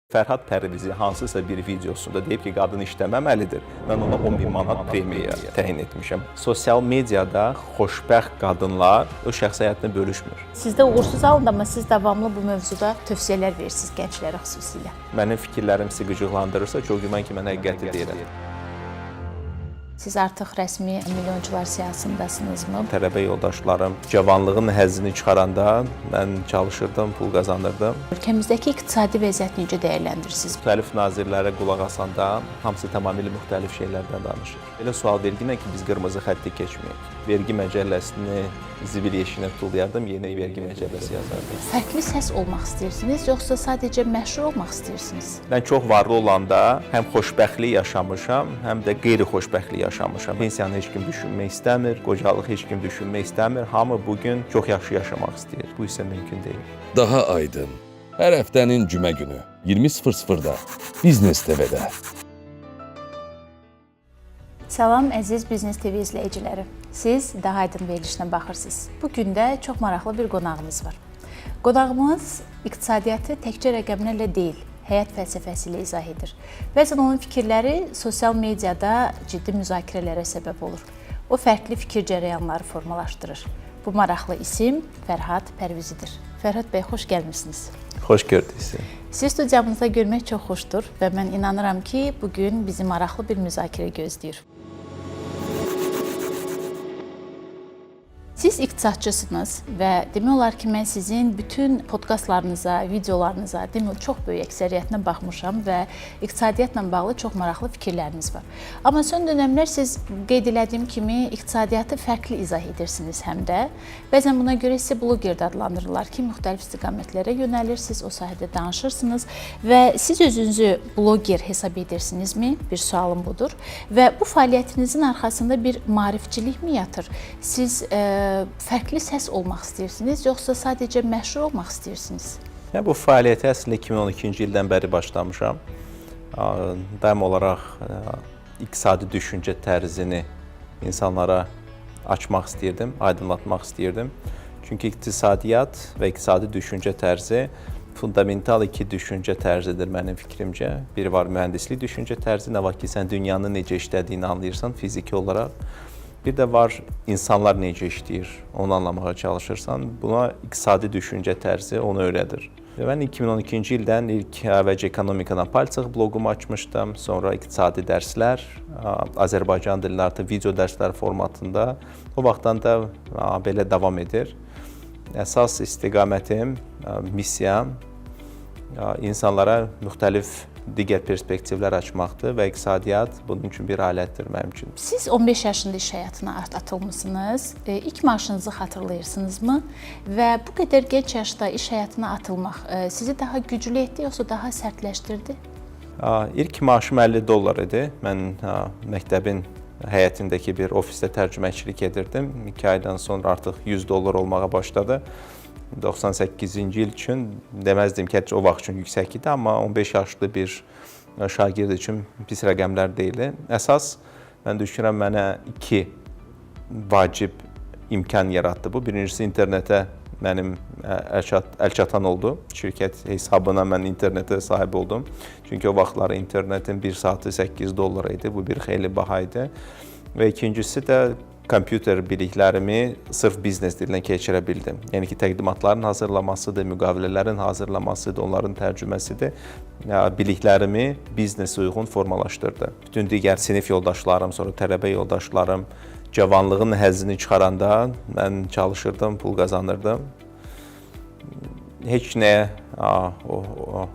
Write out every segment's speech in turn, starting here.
Fərhad Pərvizi hansısa bir videosunda deyib ki, qadın işləməməlidir. Mən ona 10 min manat premiya təyin etmişəm. Sosial mediada xoşbəxt qadınlar öz şəxsi həyatını bölüşmür. Sizdə uğursuz alındı, amma siz davamlı bu mövzuda tövsiyələr verirsiniz gənclərə xüsusilə. Mənim fikirlərim sizi qıcıqlandırırsa, çox güman ki, mən həqiqəti deyirəm. Siz artıq rəsmi milyonçular siyahısındasınızmı? Tələbə yoldaşlarım cavanlığın həzzini çıxaranda mən çalışırdım, pul qazanırdım. Ölkəmizdəki iqtisadi vəziyyəti necə dəyərləndirirsiniz? Müxtəlif nazirlərə qulaq asanda hamısı tamamilə müxtəlif şeylərdən danışır. Elə sual verginə ki, biz qırmızı xətti keçməyək. Vergi məcəlləsini zibil yeşiyinə tullayardım, yeni vergi məcəlləsi yazardım. Fərqli səs olmaq istəyirsiniz, yoxsa sadəcə məşhur olmaq istəyirsiniz? Mən çox varlı olanda həm xoşbəxtlik yaşamışam, həm də qeyri-xoşbəxtlik yaşamışam. Pensiyanı heç kim düşünmək istəmir, qocalıq heç kim düşünmək istəmir. Hamı bu gün çox yaxşı yaşamaq istəyir. Bu isə mümkün deyil. Daha aydın. Hər həftənin cümə günü 20:00-da Biznes TV-də. Salam əziz Biznes TV izləyiciləri. Siz Daha Aydın verilişinə baxırsınız. Bu gün də çox maraqlı bir qonağımız var. Qonağımız iqtisadiyyatı təkcə rəqəmlərlə deyil, həyat fəlsəfəsi ilə izah edir. Bəzən onun fikirləri sosial mediada ciddi müzakirələrə səbəb olur. O fərqli fikir cərəyanları formalaşdırır. Bu maraqlı isim Fərhad Pərvizidir. Fərhad bəy, xoş gəlmisiniz. Xoş gördük sizi. Sizi studiyamızda görmək çox xoşdur və mən inanıram ki, bu gün bizi maraqlı bir müzakirə gözləyir. Siz iqtisadçısınız və demək olar ki, mən sizin bütün podkastlarınıza, videolarınıza, demək olar çox böyük əksəriyyətinə baxmışam və iqtisadiyyatla bağlı çox maraqlı fikirləriniz var. Amma son dövrlər siz qeyd elədiyim kimi iqtisadiyyatı fərqli izah edirsiniz həm də. Bəzən buna görə sizi bloger də adlandırırlar ki, müxtəlif istiqamətlərə yönəlirsiniz, o sahədə danışırsınız və siz özünüzü bloger hesab edirsinizmi? Bir sualım budur. Və bu fəaliyyətinizin arxasında bir maarifçilikmi yatır? Siz fərqli səs olmaq istəyirsiniz, yoxsa sadəcə məşhur olmaq istəyirsiniz? Mən bu fəaliyyətə əslində 2012-ci ildən bəri başlamışam. Daim olaraq iqtisadi düşüncə tərzini insanlara açmaq istəyirdim, aydınlatmaq istəyirdim. Çünki iqtisadiyyat və iqtisadi düşüncə tərzi fundamental iki düşüncə tərzidir mənim fikrimcə. Biri var mühəndislik düşüncə tərzi, nə vaxt ki sən dünyanın necə işlədiyini anlayırsan fiziki olaraq. Bir də var insanlar necə işləyir, onu anlamağa çalışırsan. Buna iqtisadi düşüncə tərzi onu öyrədir. Və mən 2012-ci ildən ilk əvvəlcə Ekonomika na paltsах bloqumu açmışdım. Sonra iqtisadi dərslər, Azərbaycan dilində artıq video dərslər formatında. O vaxtdan da belə davam edir. Əsas istiqamətim, missiyam insanlara müxtəlif digər perspektivlər açmaqdır və iqtisadiyyat bunun üçün bir alətdir mənim üçün. Siz 15 yaşında iş həyatına atılmısınız. İlk maaşınızı xatırlayırsınızmı? Və bu qədər gənc yaşda iş həyatına atılmaq sizi daha güclü etdi yoxsa daha sərtləşdirdi? İlk maaşım $50 idi. Mən məktəbin həyətindəki bir ofisdə tərcüməçilik edirdim. 2 aydan sonra artıq $100 olmağa başladı. 98-ci il üçün deməzdim ki, o vaxt üçün yüksək idi, amma 15 yaşlı bir şagird üçün pis rəqəmlər deyildi. Əsas mən düşünürəm mənə iki vacib imkan yaratdı bu. Birincisi internetə mənim əl çatan oldu. Şirkət hesabına mən internetə sahib oldum. Çünki o vaxtlar internetin bir saatı $8 idi. Bu bir xeyli baha idi. Və ikincisi də kompüter biliklərimi sırf biznes dilinə keçirə bildim. Yəni ki, təqdimatların hazırlamasıdır, müqavilələrin hazırlamasıdır, onların tərcüməsidir. Biliklərimi biznesə uyğun formalaşdırdı. Bütün digər sinif yoldaşlarım, sonra tələbə yoldaşlarım cavanlığın həzzini çıxaranda mən çalışırdım, pul qazanırdım. Heç nəyə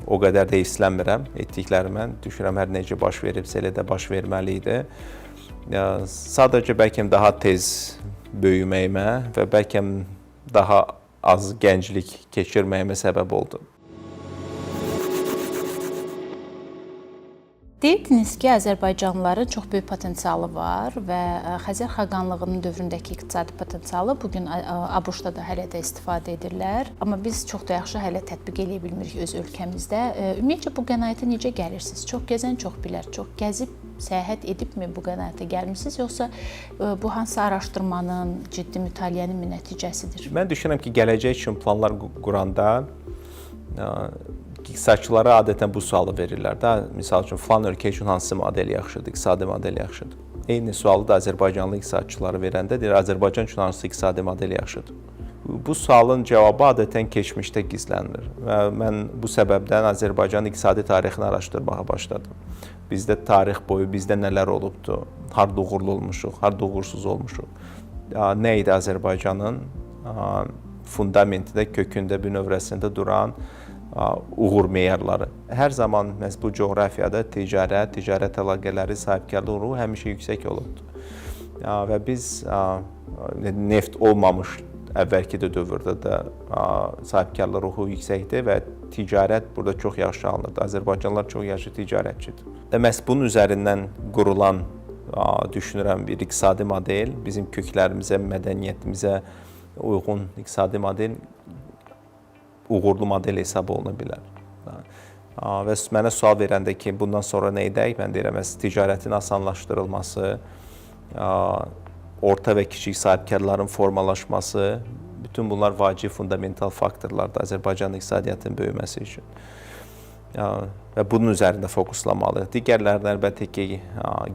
o qədər də hissələnmirəm etdiklərimə. Düşünürəm hər necə baş veribsə elə də baş verməli idi. Sadəcə bəlkə daha tez böyüməyimə və bəlkə daha az gənclik keçirməyimə səbəb oldu. Deyirdiniz ki, Azərbaycanlıların çox böyük potensialı var və Xəzər xaqanlığının dövründəki iqtisadi potensialı bu gün ABŞ-da da hələ də istifadə edirlər. Amma biz çox da yaxşı hələ tətbiq eləyə bilmirik öz ölkəmizdə. Ümumiyyətcə bu qənaətə necə gəlirsiniz? Çox gəzən çox bilər. Çox gəzib səyahət edibmi bu qənaətə gəlmisiniz, yoxsa bu hansısa araşdırmanın, ciddi mütaliənin mi nəticəsidir? Mən düşünürəm ki, gələcək üçün planlar quranda İqtisadçılara adətən bu sualı verirlər də. Misal üçün, filan ölkə üçün hansı model yaxşıdır, iqtisadi model yaxşıdır. Eyni sualı da Azərbaycanlı iqtisadçılara verəndə deyir, Azərbaycan üçün hansı iqtisadi model yaxşıdır. Bu sualın cavabı adətən keçmişdə gizlənir və mən bu səbəbdən Azərbaycanın iqtisadi tarixini araşdırmağa başladım. Bizdə tarix boyu bizdə nələr olubdu, harda uğurlu olmuşuq, harda uğursuz olmuşuq. Nə idi Azərbaycanın fundamentində, kökündə, bünövrəsində duran uğur meyarları. Hər zaman məhz bu coğrafiyada ticarət, ticarət əlaqələri, sahibkarlıq ruhu həmişə yüksək olubdu. Və biz neft olmamış əvvəlki də dövrdə də sahibkarlıq ruhu yüksəkdir və ticarət burada çox yaxşı alınırdı. Azərbaycanlılar çox yaxşı ticarətçidir. Və məhz bunun üzərindən qurulan, düşünürəm, bir iqtisadi model, bizim köklərimizə, mədəniyyətimizə uyğun iqtisadi model uğurlu model hesab oluna bilər. Və mənə sual verəndə ki, bundan sonra nə edək? Mən deyirəm, məhz ticarətin asanlaşdırılması, orta və kiçik sahibkarların formalaşması, bütün bunlar vacib fundamental faktorlardır Azərbaycan iqtisadiyyatının böyüməsi üçün. Və bunun üzərində fokuslanmalıyıq. Digərlərini əlbəttə ki,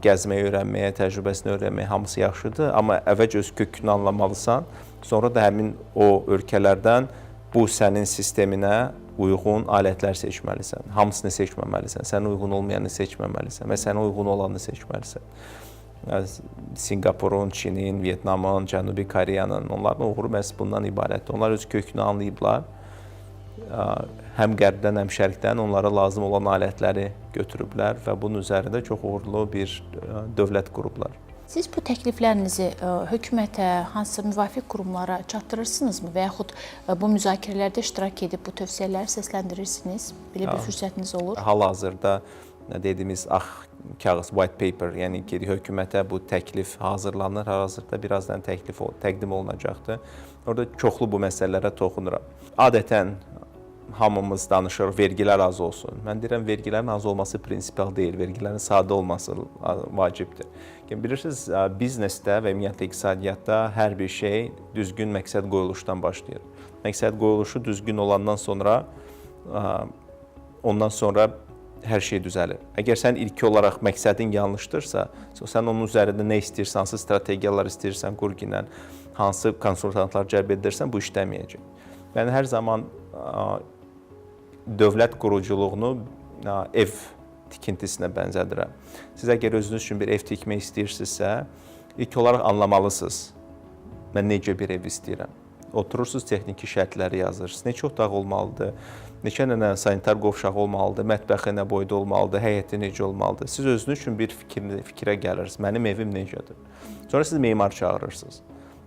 gəzməyi öyrənməyə, təcrübəsini öyrənməyə hamısı yaxşıdır, amma əvvəlcə öz kökünü anlamalısan, sonra da həmin o ölkələrdən bu sənin sisteminə uyğun alətlər seçməlisən. Hamısını seçməməlisən. Sənə uyğun olmayanı seçməməlisən və sənə uyğun olanı seçməlisən. Singapurun, Çinin, Vyetnamın, Cənubi Koreyanın, onların uğuru məhz bundan ibarətdir. Onlar öz kökünü anlayıblar. Həm qərbdən, həm şərqdən onlara lazım olan alətləri götürüblər və bunun üzərində çox uğurlu bir dövlət qurublar. Siz bu təkliflərinizi hökumətə, hansısa müvafiq qurumlara çatdırırsınızmı və yaxud bu müzakirələrdə iştirak edib bu tövsiyələri səsləndirirsiniz? Belə bir fürsətiniz olur? Hal-hazırda dediyimiz ağ kağız, white paper, yəni ki, hökumətə bu təklif hazırlanır. Hal-hazırda birazdan təklif təqdim olunacaqdır. Orada çoxlu bu məsələlərə toxunuram. Adətən hamımız danışırıq, vergilər az olsun. Mən deyirəm, vergilərin az olması prinsipial deyil, vergilərin sadə olması vacibdir. Yəni, bilirsiniz, biznesdə və ümumiyyətlə iqtisadiyyatda hər bir şey düzgün məqsəd qoyuluşdan başlayır. Məqsəd qoyuluşu düzgün olandan sonra, ondan sonra hər şey düzəlir. Əgər sən ilki olaraq məqsədin yanlışdırsa, sən onun üzərində nə istəyirsən, hansı strategiyalar istəyirsən qurginlə, hansı konsultantlar cəlb edirsən, bu işləməyəcək. Mən hər zaman dövlət quruculuğunu ev tikintisinə bənzədirəm. Siz əgər özünüz üçün bir ev tikmək istəyirsinizsə, ilk olaraq anlamalısınız. Mən necə bir ev istəyirəm. Oturursunuz, texniki şərtləri yazırsınız. Neçə otaq olmalıdır, neçə dənə sanitar qovşağı olmalıdır, mətbəxi nə boyda olmalıdır, həyəti necə olmalıdır. Siz özünüz üçün bir fikrə gəlirsiniz. Mənim evim necədir? Sonra siz memar çağırırsınız.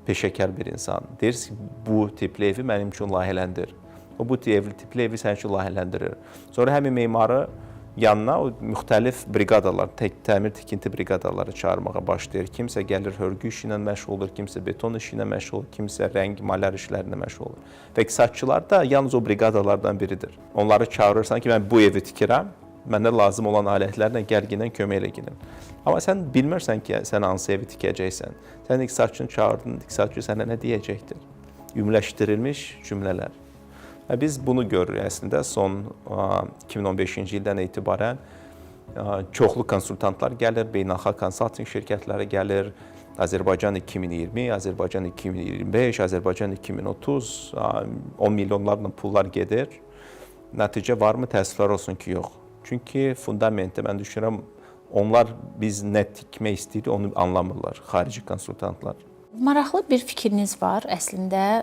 Peşəkar bir insan. Deyirsiniz ki, bu tipli evi mənim üçün layihələndir. O bu tipli evi sənin üçün layihələndirir. Sonra həmin memarı yanına o müxtəlif briqadalar, təmir tikinti briqadaları çağırmağa başlayır. Kimsə gəlir hörgü işi ilə məşğul olur, kimsə beton işi ilə məşğul olur, kimsə rəng, malyar işləri ilə məşğul olur. Və iqtisadçılar da yalnız o briqadalardan biridir. Onları çağırırsan ki, mən bu evi tikirəm, mənə lazım olan alətlərlə gəlginən kömək elə gəlin. Amma sən bilmirsən ki, sən hansı evi tikəcəksən. Sən iqtisadçını çağırdın, iqtisadçı sənə nə deyəcəkdir? Ümumiləşdirilmiş cümlələr. Və biz bunu görürük əslində son 2015-ci ildən etibarən çoxlu konsultantlar gəlir, beynəlxalq konsaltinq şirkətləri gəlir. Azərbaycan 2020, Azərbaycan 2025, Azərbaycan 2030, 10 milyonlarla pullar gedir. Nəticə varmı? Təəssüflər olsun ki, yox. Çünki fundamentdə mən düşünürəm, onlar biz nə tikmək istəyirik, onu anlamırlar, xarici konsultantlar. Maraqlı bir fikriniz var. Əslində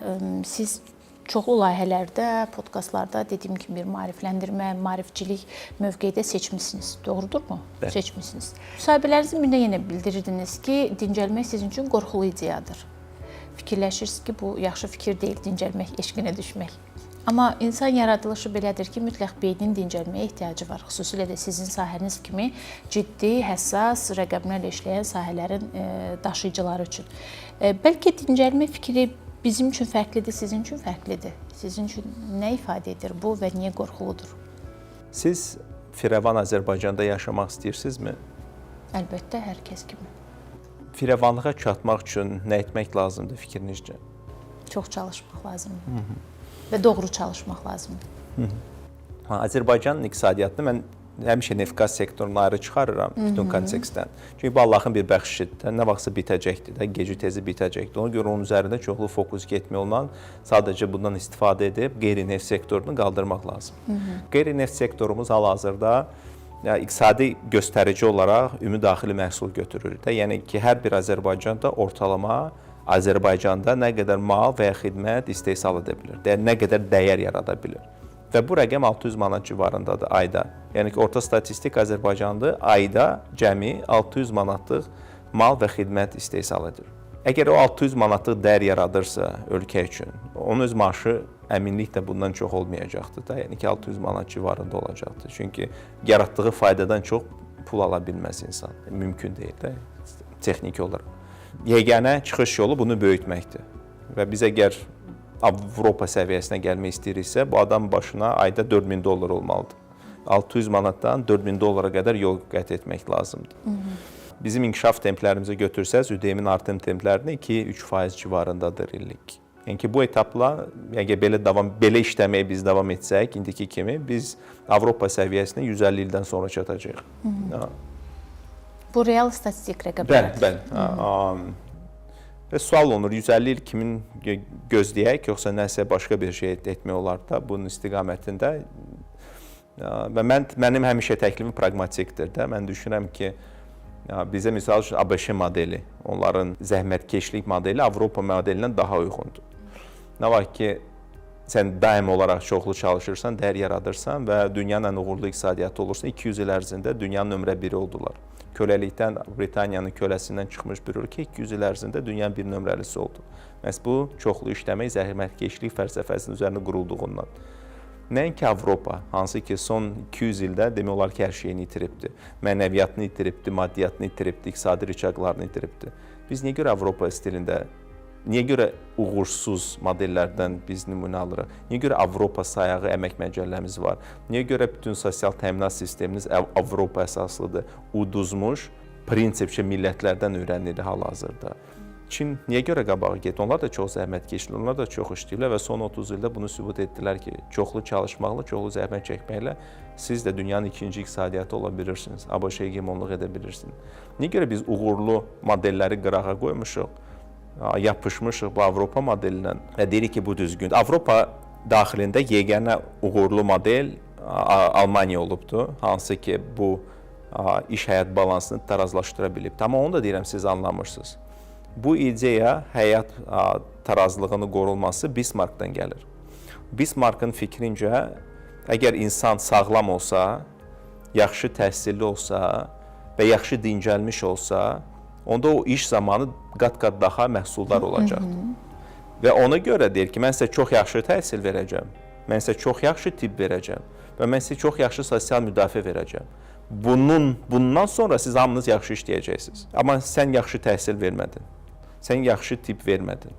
siz çoxlu layihələrdə, podkastlarda dediyim kimi bir maarifləndirmə, maarifçilik mövqeyi də seçmisiniz. Doğrudurmu? Bəli. Seçmisiniz. Müsahibələrinizin birində yenə bildirirdiniz ki, dincəlmək sizin üçün qorxulu ideyadır. Fikirləşirsiniz ki, bu yaxşı fikir deyil, dincəlmək, eşqinə düşmək. Amma insan yaradılışı belədir ki, mütləq beynin dincəlməyə ehtiyacı var. Xüsusilə də sizin sahəniz kimi ciddi, həssas rəqəmlərlə işləyən sahələrin daşıyıcıları üçün. Bəlkə dincəlmə fikri bizim üçün fərqlidir, sizin üçün fərqlidir. Sizin üçün nə ifadə edir bu və niyə qorxuludur? Siz Firəvan Azərbaycanda yaşamaq istəyirsinizmi? Əlbəttə, hər kəs kimi. Firəvanlığa çatmaq üçün nə etmək lazımdır fikrinizcə? Çox çalışmaq lazımdır. Hı -hı. Və doğru çalışmaq lazımdır. Hı -hı. Azərbaycanın iqtisadiyyatını mən həmişə neft-qaz sektorunu ayrı çıxarıram bütün kontekstdən. Çünki bu Allahın bir bəxşişidir də, nə vaxtsa bitəcəkdir də, geci tezi bitəcəkdir. Ona görə onun üzərində çoxlu fokus getmək olmaz. Sadəcə bundan istifadə edib qeyri-neft sektorunu qaldırmaq lazım. Qeyri-neft sektorumuz hal-hazırda iqtisadi göstərici olaraq ümumi daxili məhsul götürür də. Yəni ki, hər bir Azərbaycanda ortalama Azərbaycanda nə qədər mal və ya xidmət istehsal edə bilir, nə qədər dəyər yarada bilir. Və bu rəqəm 600 manat civarındadır ayda. Yəni ki, orta statistik Azərbaycanda ayda cəmi 600 manatlıq mal və xidmət istehsal edir. Əgər o 600 manatlıq dəyər yaradırsa ölkə üçün, onun öz maaşı əminliklə bundan çox olmayacaqdır da. Yəni ki, 600 manat civarında olacaqdır. Çünki yaratdığı faydadan çox pul ala bilməz insan. Mümkün deyil də texniki olaraq. Yeganə çıxış yolu bunu böyütməkdir. Və biz əgər Avropa səviyyəsinə gəlmək istəyiriksə, bu adam başına ayda 4000 dollar olmalıdır. 600 manatdan 4000 dollara qədər yol qət etmək lazımdır. Bizim inkişaf templərimizi götürsəz, ÜDM-in artım templərini 2-3% civarındadır illik. Yəni ki, bu etapla, yəni belə davam, belə işləməyə biz davam etsək, indiki kimi biz Avropa səviyyəsinə 150 ildən sonra çatacağıq. Bu real statistik rəqəmlərdir. Bəli, bəli. Və sual olunur, 150 il kimin gözləyək, yoxsa nəsə başqa bir şey etmək olar da bunun istiqamətində. Və mənim həmişə təklifim praqmatikdir də. Mən düşünürəm ki, bizə misal üçün ABŞ modeli, onların zəhmətkeşlik modeli Avropa modelindən daha uyğundur. Nə var ki, sən daim olaraq çoxlu çalışırsan, dəyər yaradırsan və dünyanın ən uğurlu iqtisadiyyatı olursan, 200 il ərzində dünyanın nömrə biri oldular. Köləlikdən, Britaniyanın köləsindən çıxmış bir ölkə 200 il ərzində dünyanın bir nömrəlisi oldu. Məhz bu çoxlu işləmək, zəhmətkeşlik fəlsəfəsinin üzərində qurulduğundan. Nəinki Avropa, hansı ki son 200 ildə demək olar ki, hər şeyini itiribdi. Mənəviyyatını itiribdi, maddiyyatını itiribdi, iqtisadi ricaqlarını itiribdi. Biz niyə görə Avropa stilində, niyə görə uğursuz modellərdən biz nümunə alırıq? Niyə görə Avropa sayağı əmək məcəlləmiz var? Niyə görə bütün sosial təminat sistemimiz Avropa əsaslıdır? Uduzmuş prinsipçi millətlərdən öyrənilir hal-hazırda. Çin niyə görə qabağa getdi? Onlar da çox zəhmət keçdilər, onlar da çox işləyirlər və son 30 ildə bunu sübut etdilər ki, çoxlu çalışmaqla, çoxlu zəhmət çəkməklə siz də dünyanın ikinci iqtisadiyyatı ola bilirsiniz, ABŞ hegemonluq edə bilirsiniz. Niyə görə biz uğurlu modelləri qırağa qoymuşuq, yapışmışıq bu Avropa modelindən və deyirik ki, bu düzgündür. Avropa daxilində yeganə uğurlu model Almaniya olubdur, hansı ki bu iş həyat balansını tarazlaşdıra bilib. Amma onu da deyirəm, siz anlamırsınız. Bu ideya həyat tarazlığının qorunması Bismarckdan gəlir. Bismarckın fikrincə, əgər insan sağlam olsa, yaxşı təhsilli olsa və yaxşı dincəlmiş olsa, onda o iş zamanı qat-qat daha məhsuldar olacaqdır. Və ona görə deyir ki, mən sizə çox yaxşı təhsil verəcəm, mən sizə çox yaxşı tibb verəcəm və mən sizə çox yaxşı sosial müdafiə verəcəm. Bundan sonra siz hamınız yaxşı işləyəcəksiniz. Amma sən yaxşı təhsil vermədin, sən yaxşı tibb vermədin,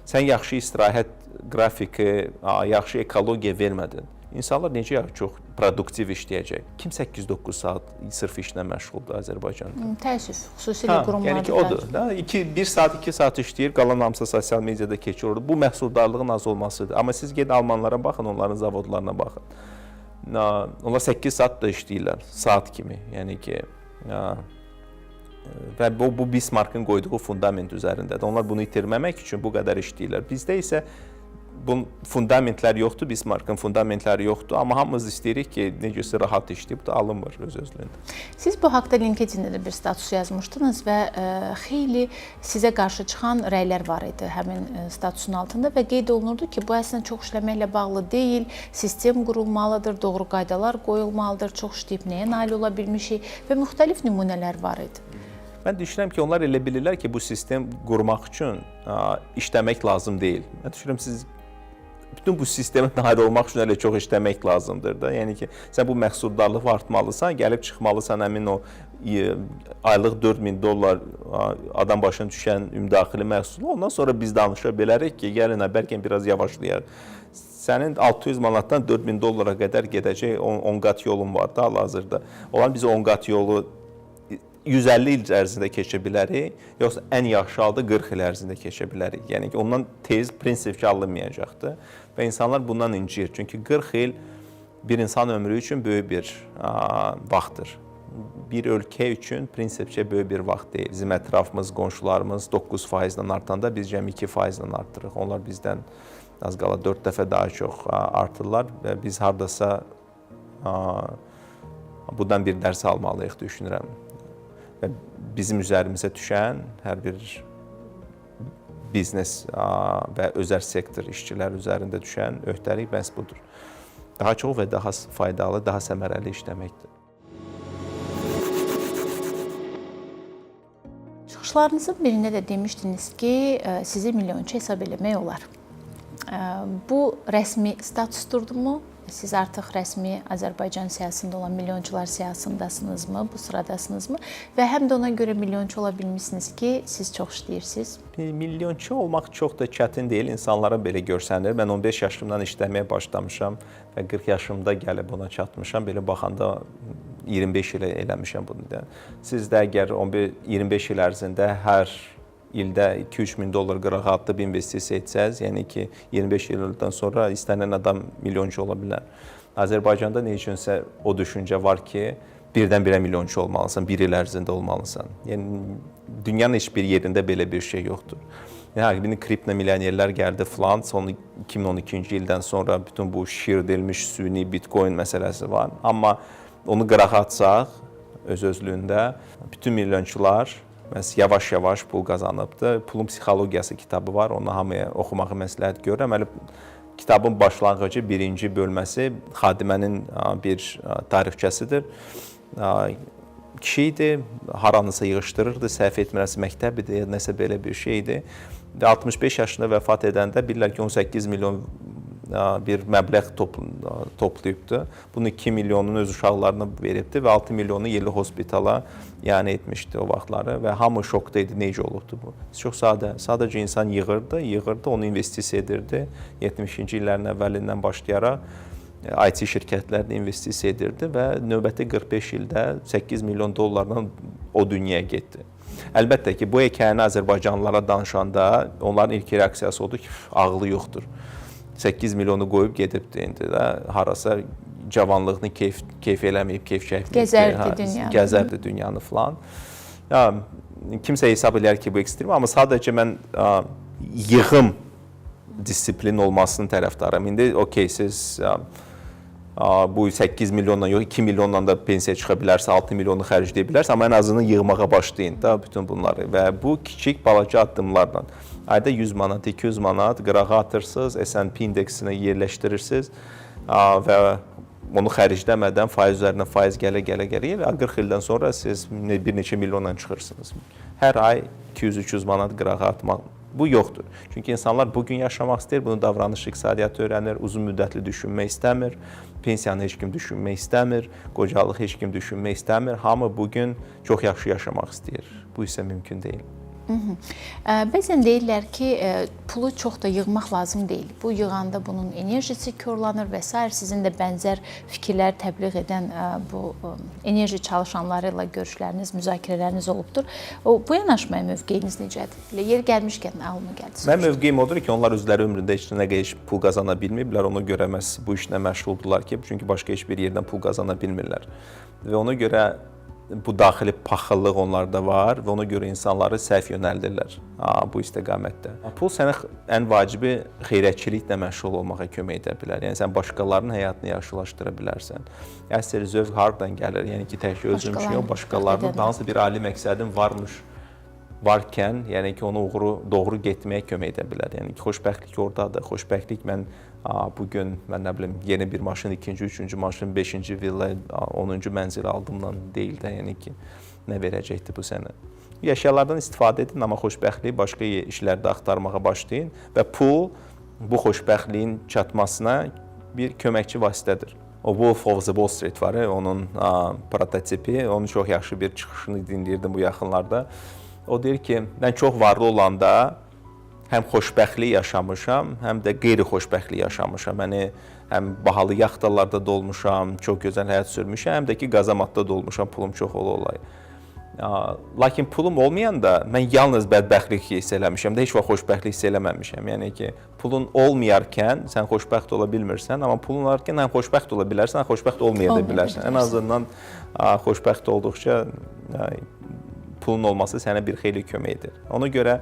sən yaxşı istirahət qrafiki, yaxşı ekologiya vermədin. İnsanlar necə çox produktiv işləyəcək? Kim 8-9 saat sırf işlə məşğuldur Azərbaycanda? Təəssüf, xüsusilə qurumlarda. Yəni ki, odur. Da, 1 saat, 2 saat işləyir, qalan hamısı sosial mediada keçir. Bu məhsuldarlığın az olmasıdır. Amma siz gedin almanlara baxın, onların zavodlarına baxın. Onlar 8 saat da işləyirlər, saat kimi. Yəni ki, və bu Bismarckın qoyduğu fundament üzərindədir. Onlar bunu itirməmək üçün bu qədər işləyirlər. Bizdə isə bu fundamentlər yoxdur, Bismarckın fundamentləri yoxdur, amma hamımız istəyirik ki, necəsə rahat işləyib, bu da alınmır öz-özlüyündə. Siz bu haqda LinkedIn-də də bir status yazmışdınız və xeyli sizə qarşı çıxan rəylər var idi həmin statusun altında və qeyd olunurdu ki, bu əslində çox işləməklə bağlı deyil, sistem qurulmalıdır, doğru qaydalar qoyulmalıdır, çox işləyib nəyə nail ola bilmişik və müxtəlif nümunələr var idi. Mən düşünürəm ki, onlar elə bilirlər ki, bu sistem qurmaq üçün işləmək lazım deyil. Mən düşünürəm siz bütün bu sistemə nail olmaq üçün elə çox işləmək lazımdır da. Yəni ki, sən bu məhsuldarlığı artmalısan, gəlib çıxmalısan həmin o aylıq 4000 dollar adam başına düşən ümumdaxili məhsulu. Ondan sonra biz danışa bilərik ki, gəlin, bəlkə biraz yavaşlayaq. Sənin 600 manatdan 4000 dollara qədər gedəcək 10 qat yolun var da hal-hazırda. Olan biz 10 qat yolu 150 il ərzində keçə bilərik, yoxsa ən yaxşı halda 40 il ərzində keçə bilərik. Yəni ki, ondan tez prinsipcə alınmayacaqdır və insanlar bundan inciyir. Çünki 40 il Bir insan ömrü üçün böyük bir vaxtdır. Bir ölkə üçün prinsipcə böyük bir vaxt deyil. Bizim ətrafımız, qonşularımız 9%-lə artanda biz cəmi 2%-lə artırıq. Onlar bizdən az qala 4 dəfə daha çox artırlar və biz hardasa bundan bir dərs almalıyıq düşünürəm. Və bizim üzərimizə düşən hər bir biznes və özəl sektor işçilər üzərində düşən öhdəlik məhz budur. Daha çox və daha faydalı, daha səmərəli işləməkdir. Çıxışlarınızın birində də demişdiniz ki, sizi milyonçu hesab eləmək olar. Bu rəsmi statusdurmu? Siz artıq rəsmi Azərbaycan siyahısında olan milyonçular siyahısındasınızmı? Bu sıradasınızmı? Və həm də ona görə milyonçu ola bilmişsiniz ki, siz çox işləyirsiniz. Milyonçu olmaq çox da çətin deyil, insanlara belə görsənir. Mən 15 yaşımdan işləməyə başlamışam və 40 yaşımda gəlib ona çatmışam. Belə baxanda 25 il eləmişəm bunu da. Siz də əgər 25 il ərzində hər ildə 2-3 min dollar qırağa atıb investisiya etsəz, yəni ki, 25 ildən sonra istənilən adam milyonçu ola bilər. Azərbaycanda nə üçünsə o düşüncə var ki, birdən-birə milyonçu olmalısan, bir il ərzində olmalısan. Yəni dünyanın heç bir yerində belə bir şey yoxdur. Yəni bir kripto milyonерlər gəldi filan, son 2012-ci ildən sonra bütün bu şişirdilmiş süni Bitcoin məsələsi var. Amma onu qırağa atsaq öz-özlüyündə bütün milyonçular məhz yavaş-yavaş pul qazanıbdır. Pulun psixologiyası kitabı var. Onu hamıya oxumağı məsləhət görürəm. Hələ kitabın başlanğıcı birinci bölməsi xadimənin bir tarixçəsidir. Kişi idi, haranısa yığışdırırdı, səhv etmirəmsə məktəb idi, ya nəsə belə bir şey idi. Və 65 yaşında vəfat edəndə bilirlər ki, 18 milyon bir məbləğ toplayıbdı. Bunu 2 milyonunu öz uşaqlarına veribdi və 6 milyonu yerli hospitala yəni etmişdi o vaxtları və hamı şokda idi, necə olubdu bu. Çox sadə, sadəcə insan yığırdı, yığırdı, onu investisiya edirdi. 70-ci illərin əvvəlindən başlayaraq IT şirkətlərinə investisiya edirdi və növbəti 45 ildə 8 milyon dollarla o dünyaya getdi. Əlbəttə ki, bu hekayəni azərbaycanlılara danışanda onların ilk reaksiyası odur ki, ağlı yoxdur. 8 milyonu qoyub gedibdi indi də harasa cavanlığını keyf eləməyib, keyf çəkməyib. Gəzərdi dünyanı. Gəzərdi dünyanı filan. Ya, kimsə hesab eləyər ki, bu ekstrem, amma sadəcə mən yığım disiplin olmasının tərəfdarıyam. İndi okey, siz bu 8 milyonla yox, 2 milyonla da pensiyaya çıxa bilərsə, 6 milyonu xərcləyə bilərsə, amma ən azından yığmağa başlayın da bütün bunları və bu kiçik balaca addımlarla. Ayda 100 manat, 200 manat qırağa atırsınız, S&P indeksinə yerləşdirirsiniz və onu xərcləmədən faiz üzərinə faiz gələ-gələ 40 ildən sonra siz bir neçə milyonla çıxırsınız. Hər ay 200-300 manat qırağa atmaq bu yoxdur. Çünki insanlar bugün yaşamaq istəyir, bunu davranış iqtisadiyyatı öyrənir, uzun müddətli düşünmək istəmir, pensiyanı heç kim düşünmək istəmir, qocalıq heç kim düşünmək istəmir. Hamı bugün çox yaxşı yaşamaq istəyir. Bu isə mümkün deyil. Bəzən deyirlər ki, pulu çox da yığmaq lazım deyil. Bu yığanda bunun enerjisi korlanır və sair. Sizin də bənzər fikirlər təbliğ edən bu enerji çalışanları ilə görüşləriniz, müzakirələriniz olubdur. Bu yanaşmaya mövqeyiniz necədir? Elə yer gəlmişkən ağlıma gəldi. Mənim mövqeyim odur ki, onlar özləri ömründə heç nə qədər pul qazana bilməyiblər. Ona görə məhz bu işlə məşğuldurlar ki, çünki başqa heç bir yerdən pul qazana bilmirlər. Və ona görə bu daxili paxıllıq onlarda var və ona görə insanları səhv yönəldirlər bu istiqamətdə. Pul sənə ən vacibi xeyrətçiliklə məşğul olmağa kömək edə bilər. Yəni sən başqalarının həyatını yaxşılaşdıra bilərsən. Əsl zövq hardan gəlir? Yəni ki, təkcə özün üçün yox, başqalarının hansısa bir ali məqsədin varkən, yəni ki, onu doğru getməyə kömək edə bilər. Yəni ki, xoşbəxtlik ordadır. Xoşbəxtlik mən bu gün mən nə bilim yeni bir maşın, ikinci, üçüncü maşın, beşinci villa, 10-cu mənzil aldımla deyil də, yəni ki, nə verəcəkdi bu sənə. Əşyalardan istifadə edin, amma xoşbəxtliyi başqa işlərdə axtarmağa başlayın və pul bu xoşbəxtliyin çatmasına bir köməkçi vasitədir. O Wolf of the Wall Street var, onun prototipi, onun çox yaxşı bir çıxışını dinləyirdim bu yaxınlarda. O deyir ki, mən çox varlı olanda həm xoşbəxtlik yaşamışam, həm də qeyri-xoşbəxtlik yaşamışam. Yəni həm bahalı yaxtalarda dolmuşam, çox gözəl həyat sürmüşəm, həm də ki qazamatda dolmuşam, pulum çox ola-olay. Lakin pulum olmayanda mən yalnız bədbəxtlik hiss eləmişəm də, heç vaxt xoşbəxtlik hiss eləməmişəm. Yəni ki, pulun olmayarkən sən xoşbəxt ola bilmirsən, amma pulun olarkən həm xoşbəxt ola bilərsən, həm xoşbəxt olmaya da bilərsən. Ən azından xoşbəxt olduqca pulun olması sənə bir xeyli kömək edir. Ona görə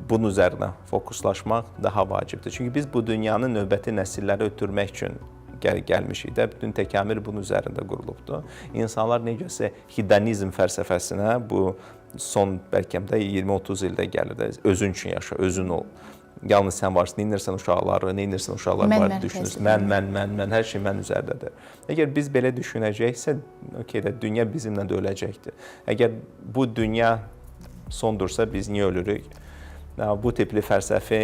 bunun üzərinə fokuslaşmaq daha vacibdir. Çünki biz bu dünyanı növbəti nəsillərə ötürmək üçün gəlmişik də. Bütün təkamül bunun üzərində qurulubdur. İnsanlar necəsə hedonizm fəlsəfəsinə bu son bəlkə də 20-30 ildə gəlir də. Özün üçün yaşa, özün ol. Yalnız sən varsan, nə edirsən uşaqları, nə edirsən uşaqlar var düşünürsən. Mən, mən, mən, mən, hər şey mən üzərdədir. Əgər biz belə düşünəcəksə, okey də dünya bizimlə də öləcəkdir. Əgər bu dünya sondursa biz niyə ölürük? Bu tipli fəlsəfi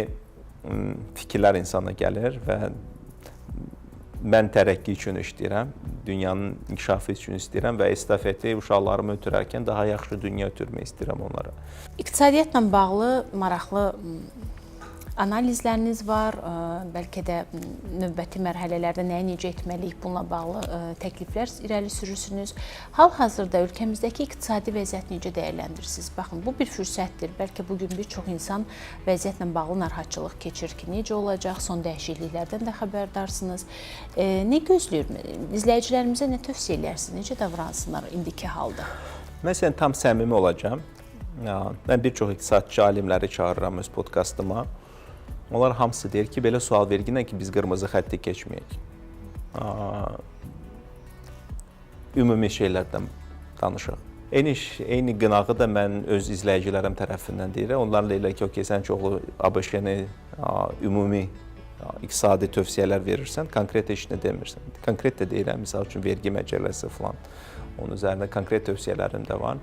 fikirlər insana gəlir və mən tərəqqi üçün işləyirəm, dünyanın inkişafı üçün istəyirəm və estafeti uşaqlarımı ötürərkən daha yaxşı dünya ötürmək istəyirəm onlara. İqtisadiyyatla bağlı maraqlı analizləriniz var. Bəlkə də növbəti mərhələlərdə nəyi necə etməliyik bununla bağlı təkliflər irəli sürürsünüz. Hal-hazırda ölkəmizdəki iqtisadi vəziyyəti necə dəyərləndirirsiniz? Baxın, bu bir fürsətdir. Bəlkə bu gün bir çox insan vəziyyətlə bağlı narahatçılıq keçirir ki, necə olacaq, son dəyişikliklərdən də xəbərdarsınız. Nə gözləyir? İzləyicilərimizə nə tövsiyə eləyərsiniz? Necə davransınlar indiki halda? Məsələn, tam səmimi olacağam. Mən bir çox iqtisadçı alimləri çağırıram öz podkastıma. Onlar hamısı deyir ki, belə sual verginə ki, biz qırmızı xətti keçməyək. Ümumi şeylərdən danışaq. Eyni qınağı da mən öz izləyicilərim tərəfindən deyirəm. Onlar deyirlər ki, okey, sən çoxlu ABŞ-ni ümumi iqtisadi tövsiyələr verirsən, konkret heç nə demirsən. Konkret də deyirəm, misal üçün vergi məcəlləsi falan. Onun üzərində konkret tövsiyələrim də var.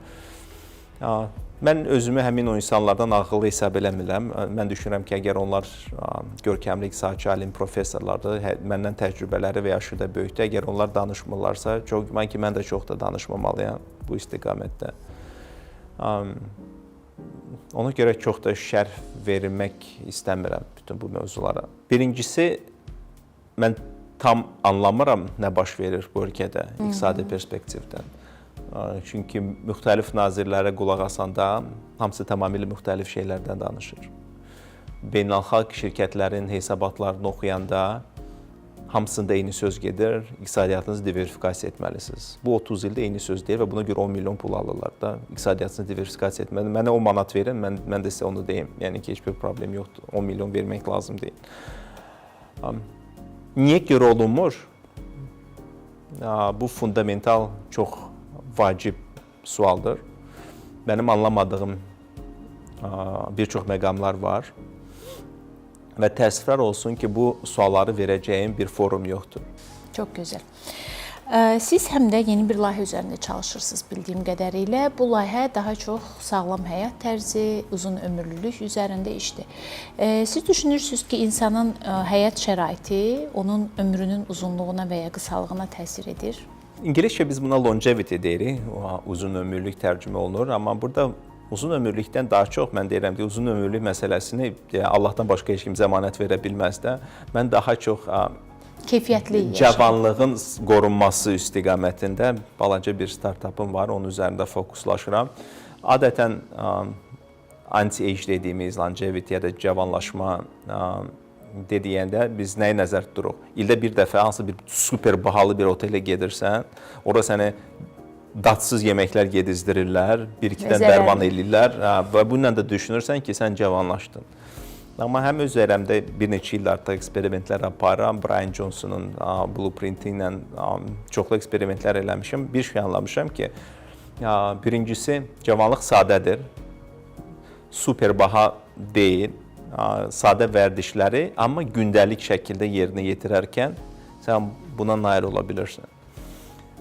Mən özümü həmin o insanlardan ağıllı hesab eləmirəm. Mən düşünürəm ki, əgər onlar görkəmli iqtisadçı, alim, professorlardır, məndən təcrübələri və yaşı da böyükdür. Əgər onlar danışmırlarsa, çox güman ki, mən də çox da danışmamalıyam bu istiqamətdə. Ona görə çox da şərh vermək istəmirəm bütün bu mövzulara. Birincisi, mən tam anlamıram nə baş verir bu ölkədə iqtisadi perspektivdən. Çünki müxtəlif nazirlərə qulaq asanda hamısı tamamilə müxtəlif şeylərdən danışır. Beynəlxalq şirkətlərin hesabatlarını oxuyanda hamısında eyni söz gedir. İqtisadiyyatınızı diversifikasiya etməlisiniz. Bu 30 ildə eyni söz deyir və buna görə 10 milyon pul alırlar da. İqtisadiyyatınızı diversifikasiya etməli. Mənə 10 manat verin, mən də sizə onu deyim. Yəni ki, heç bir problem yoxdur. 10 milyon vermək lazım deyil. Niyə görə olunmur? Bu fundamental çox vacib sualdır. Mənim anlamadığım bir çox məqamlar var. Və təəssüflər olsun ki, bu sualları verəcəyim bir forum yoxdur. Çox gözəl. Siz həm də yeni bir layihə üzərində çalışırsınız bildiyim qədərilə. Bu layihə daha çox sağlam həyat tərzi, uzun ömürlülük üzərində işdir. Siz düşünürsünüz ki, insanın həyat şəraiti onun ömrünün uzunluğuna və ya qısalığına təsir edir? İngiliscə biz buna longevity deyirik, uzun ömürlük tərcümə olunur, amma burada uzun ömürlükdən daha çox mən deyirəm ki, uzun ömürlük məhələsini Allahdan başqa heç kim zəmanət verə bilməz də. Mən daha çox keyfiyyətli cavanlığın qorunması istiqamətində balaca bir startapım var, onun üzərində fokuslaşıram. Adətən anti-age dediyimiz longevity ya da cavanlaşma dediyəndə biz nəyi nəzərdə tuturuq? İldə bir dəfə hansı bir super bahalı bir otelə gedirsən, orada səni dadsız yeməklər yedizdirirlər, bir-ikidən dərman eləyirlər və bununla da düşünürsən ki, sən cavanlaşdın. Amma həm öz üzərimdə bir neçə il artıq eksperimentlər aparıram. Brian Johnson'un blueprinti ilə çoxlu eksperimentlər eləmişim. Bir şey anlamışam ki, birincisi cavanlıq sadədir. Super baha deyil. Sadə vərdişləri, amma gündəlik şəkildə yerinə yetirərkən sən buna nail ola bilirsən.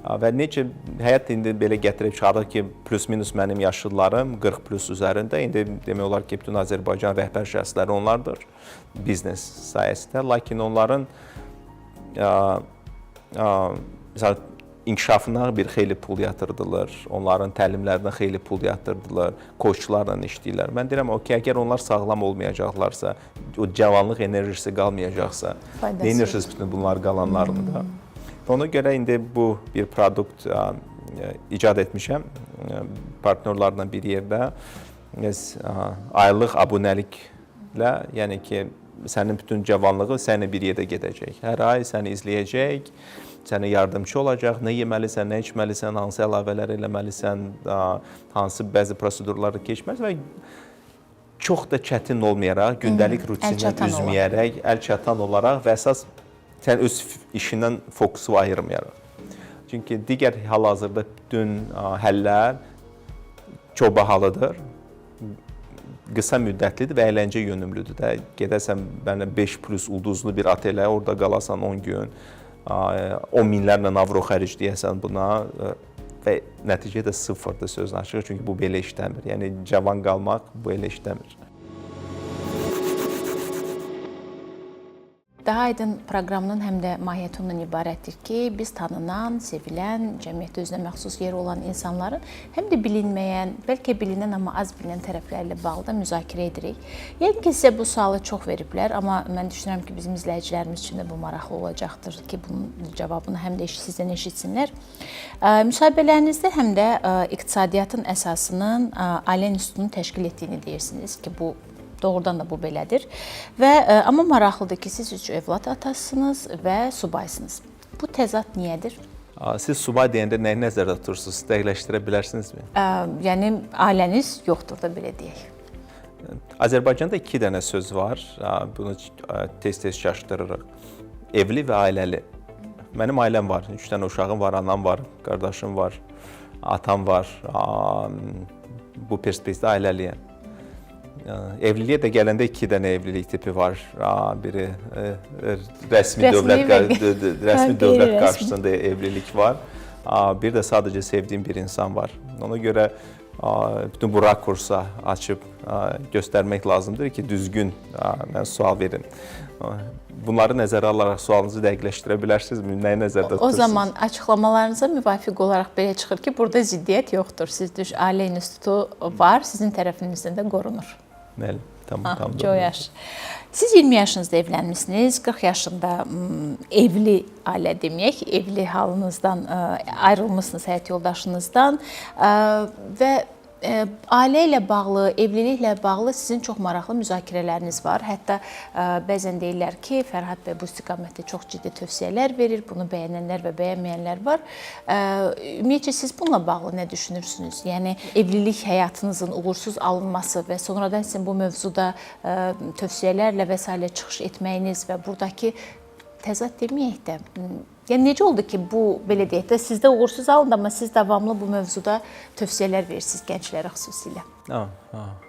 Və necə həyat indi belə gətirib çıxarır ki, plus-minus mənim yaşlılarım 40 plus üzərində. İndi demək olar ki, bütün Azərbaycan rəhbər şəxsləri onlardır biznes sayəsində. Lakin onların məsəl inkişafına bir xeyli pul yatırdılır, onların təlimlərinə xeyli pul yatırdılır, koçlarla işləyirlər. Mən deyirəm, okey, əgər onlar sağlam olmayacaqlarsa, o cavanlıq enerjisi qalmayacaqsa, nə edirsiniz bütün bunlar qalanlarını da? Ona görə indi bu bir produkt icad etmişəm partnyorlarla bir yerdə. Aylıq abunəliklə, yəni ki, sənin bütün cavanlığı səni bir yerdə gedəcək. Hər ay səni izləyəcək, sənə yardımçı olacaq, nə yeməlisən, nə içməlisən, hansı əlavələr eləməlisən, hansı bəzi prosedurları keçməlisən və çox da çətin olmayaraq, gündəlik rutindən üzməyərək, əl çatan olaraq və əsas sən öz işindən fokusu ayırmayaraq. Çünki digər hal-hazırda bütün həllər çox bahalıdır, qısa müddətlidir və əyləncə yönümlüdür də. Gedəsən mənə 5 plus ulduzlu bir otelə, orada qalasan 10 gün, 10 minlərlə avro xərcləyəsən buna və nəticə də sıfırdır sözün açığı, çünki bu belə işləmir. Yəni cavan qalmaq bu elə işləmir. Daha Aydın proqramının həm də mahiyyəti ondan ibarətdir ki, biz tanınan, sevilən, cəmiyyətdə özünə məxsus yeri olan insanların həm də bilinməyən, bəlkə bilinən, amma az bilinən tərəfləri ilə bağlı da müzakirə edirik. Yəqin ki, sizə bu sualı çox veriblər, amma mən düşünürəm ki, bizim izləyicilərimiz üçün də bu maraqlı olacaqdır ki, bunun cavabını həm də sizdən eşitsinlər. Müsahibələrinizdə həm də iqtisadiyyatın əsasının ailə institutunun təşkil etdiyini deyirsiniz ki, bu doğrudan da bu belədir. Və amma maraqlıdır ki, siz 3 övlad atasısınız və subaysınız. Bu təzad niyədir? Siz subay deyəndə nəyi nəzərdə tutursunuz? Dəqiqləşdirə bilərsinizmi? Yəni ailəniz yoxdur da belə deyək. Azərbaycanda 2 dənə söz var. Bunu tez-tez çaşdırırıq. Evli və ailəli. Mənim ailəm var. 3 dənə uşağım var, anam var, qardaşım var, atam var. Bu perspektivdə ailəliyəm. Evliliyə də gələndə 2 dənə evlilik tipi var. Biri rəsmi dövlət qarşısında evlilik var. Bir də sadəcə sevdiyim bir insan var. Ona görə bütün bu rakursa açıb göstərmək lazımdır ki, düzgün mən sual verin. Bunları nəzərə alaraq sualınızı dəqiqləşdirə bilərsinizmi? Nəyi nəzərdə tutursunuz? O zaman açıqlamalarınıza müvafiq olaraq belə çıxır ki, burada ziddiyyət yoxdur. Siz düş ailə institutu var, sizin tərəfinizdən də qorunur. Bəli, tam. Çox yaxşı. Siz 20 yaşınızda evlənmisiniz, 40 yaşında evli ailə deməyək, evli halınızdan ayrılmışsınız həyat yoldaşınızdan və ailə ilə bağlı, evliliklə bağlı sizin çox maraqlı müzakirələriniz var. Hətta bəzən deyirlər ki, Fərhad bəy bu istiqamətdə çox ciddi tövsiyələr verir, bunu bəyənənlər və bəyənməyənlər var. Ümumiyyətcə siz bununla bağlı nə düşünürsünüz? Yəni evlilik həyatınızın uğursuz alınması və sonradan sizin bu mövzuda tövsiyələrlə və sairə çıxış etməyiniz və buradakı təzad deməyək də, yəni necə oldu ki, bu belə deyək də sizdə uğursuz alındı, amma siz davamlı bu mövzuda tövsiyələr verirsiniz gənclərə xüsusilə.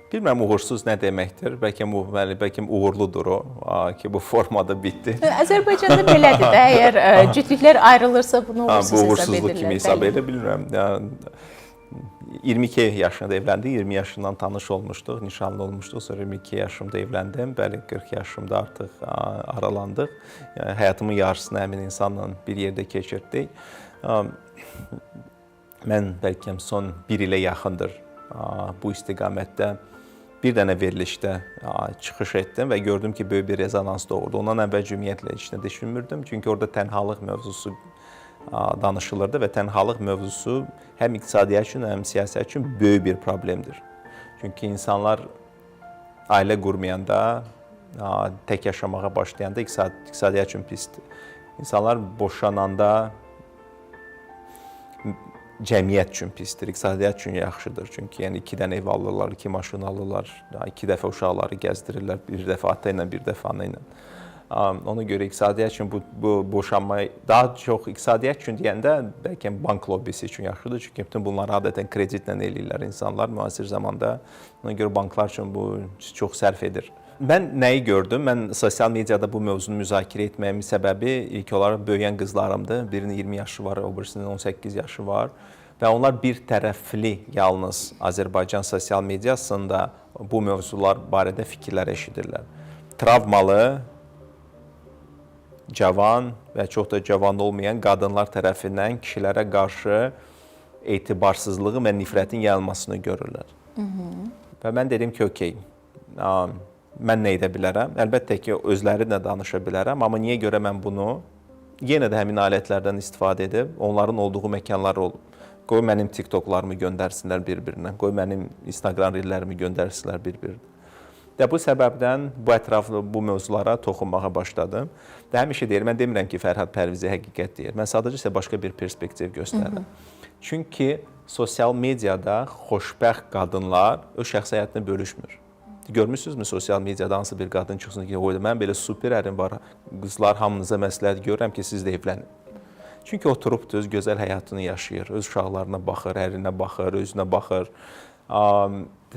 Bilmirəm uğursuz nə deməkdir. Bəlkə uğurludur o ki, bu formada bitdi. Azərbaycanda belədir də, əgər cütlüklər ayrılırsa bunu uğursuz hesab edirlər. Bu uğursuzluq kimi hesab edə bilmirəm. Yəni, 22 yaşında evləndik, 20 yaşından tanış olmuşduq, nişanlı olmuşduq. Sonra 22 yaşımda evləndim, bəli 40 yaşımda artıq aralandıq. Yəni, həyatımın yarısını həmin insanla bir yerdə keçirtdik. Mən bəlkə son bir ilə yaxındır bu istiqamətdə bir dənə verilişdə çıxış etdim və gördüm ki, böyük bir rezonans doğurdu. Ondan əvvəl ümumiyyətlə heç nə düşünmürdüm, çünki orada tənhalıq mövzusu danışılırdı və tənhalıq mövzusu həm iqtisadiyyat üçün, həm siyasət üçün böyük bir problemdir. Çünki insanlar ailə qurmayanda, tək yaşamağa başlayanda iqtisadiyyat üçün pisdir. İnsanlar boşananda cəmiyyət üçün pisdir, iqtisadiyyat üçün yaxşıdır. Çünki yəni 2 dənə ev alırlar, 2 maşın alırlar, 2 dəfə uşaqları gəzdirirlər, bir dəfə ata ilə, bir dəfə ana ilə. Ona görə iqtisadiyyat üçün bu boşanma daha çox iqtisadiyyat üçün deyəndə bəlkə bank lobbisi üçün yaxşıdır. Çünki bütün bunları adətən kreditlə eləyirlər insanlar müasir zamanda. Ona görə banklar üçün bu çox sərf edir. Mən nəyi gördüm? Mən sosial mediada bu mövzunu müzakirə etməyimin səbəbi ilk olaraq böyüyən qızlarımdır. Birinin 20 yaşı var, o birisinin 18 yaşı var. Və onlar bir tərəfli yalnız Azərbaycan sosial mediasında bu mövzular barədə fikirlər eşidirlər. Travmalı, cavan və çox da cavan olmayan qadınlar tərəfindən kişilərə qarşı etibarsızlığın və nifrətin yayılmasını görürlər. Və mən dedim ki, okey, mən nə edə bilərəm? Əlbəttə ki, özləri də danışa bilərəm, amma niyə görə mən bunu yenə də həmin alətlərdən istifadə edib, onların olduğu məkanlar olub. Qoy mənim TikToklarımı göndərsinlər bir-birinə. Qoy mənim Instagram reellərimi göndərsinlər bir-birinə. Və bu səbəbdən bu ətraflı bu mövzulara toxunmağa başladım. Və həmişə deyirəm, mən demirəm ki, Fərhad Pərvizi həqiqət deyir. Mən sadəcə sizə başqa bir perspektiv göstərirəm. Çünki sosial mediada xoşbəxt qadınlar öz şəxsi həyatını bölüşmür. Görmüsünüzmü sosial mediada hansı bir qadın çıxsın ki, "Oy, mən belə super ərim var. Qızlar, hamınıza məsləhət görürəm ki, siz də evlənin." Çünki oturub öz gözəl həyatını yaşayır, öz uşaqlarına baxır, ərinə baxır, özünə baxır.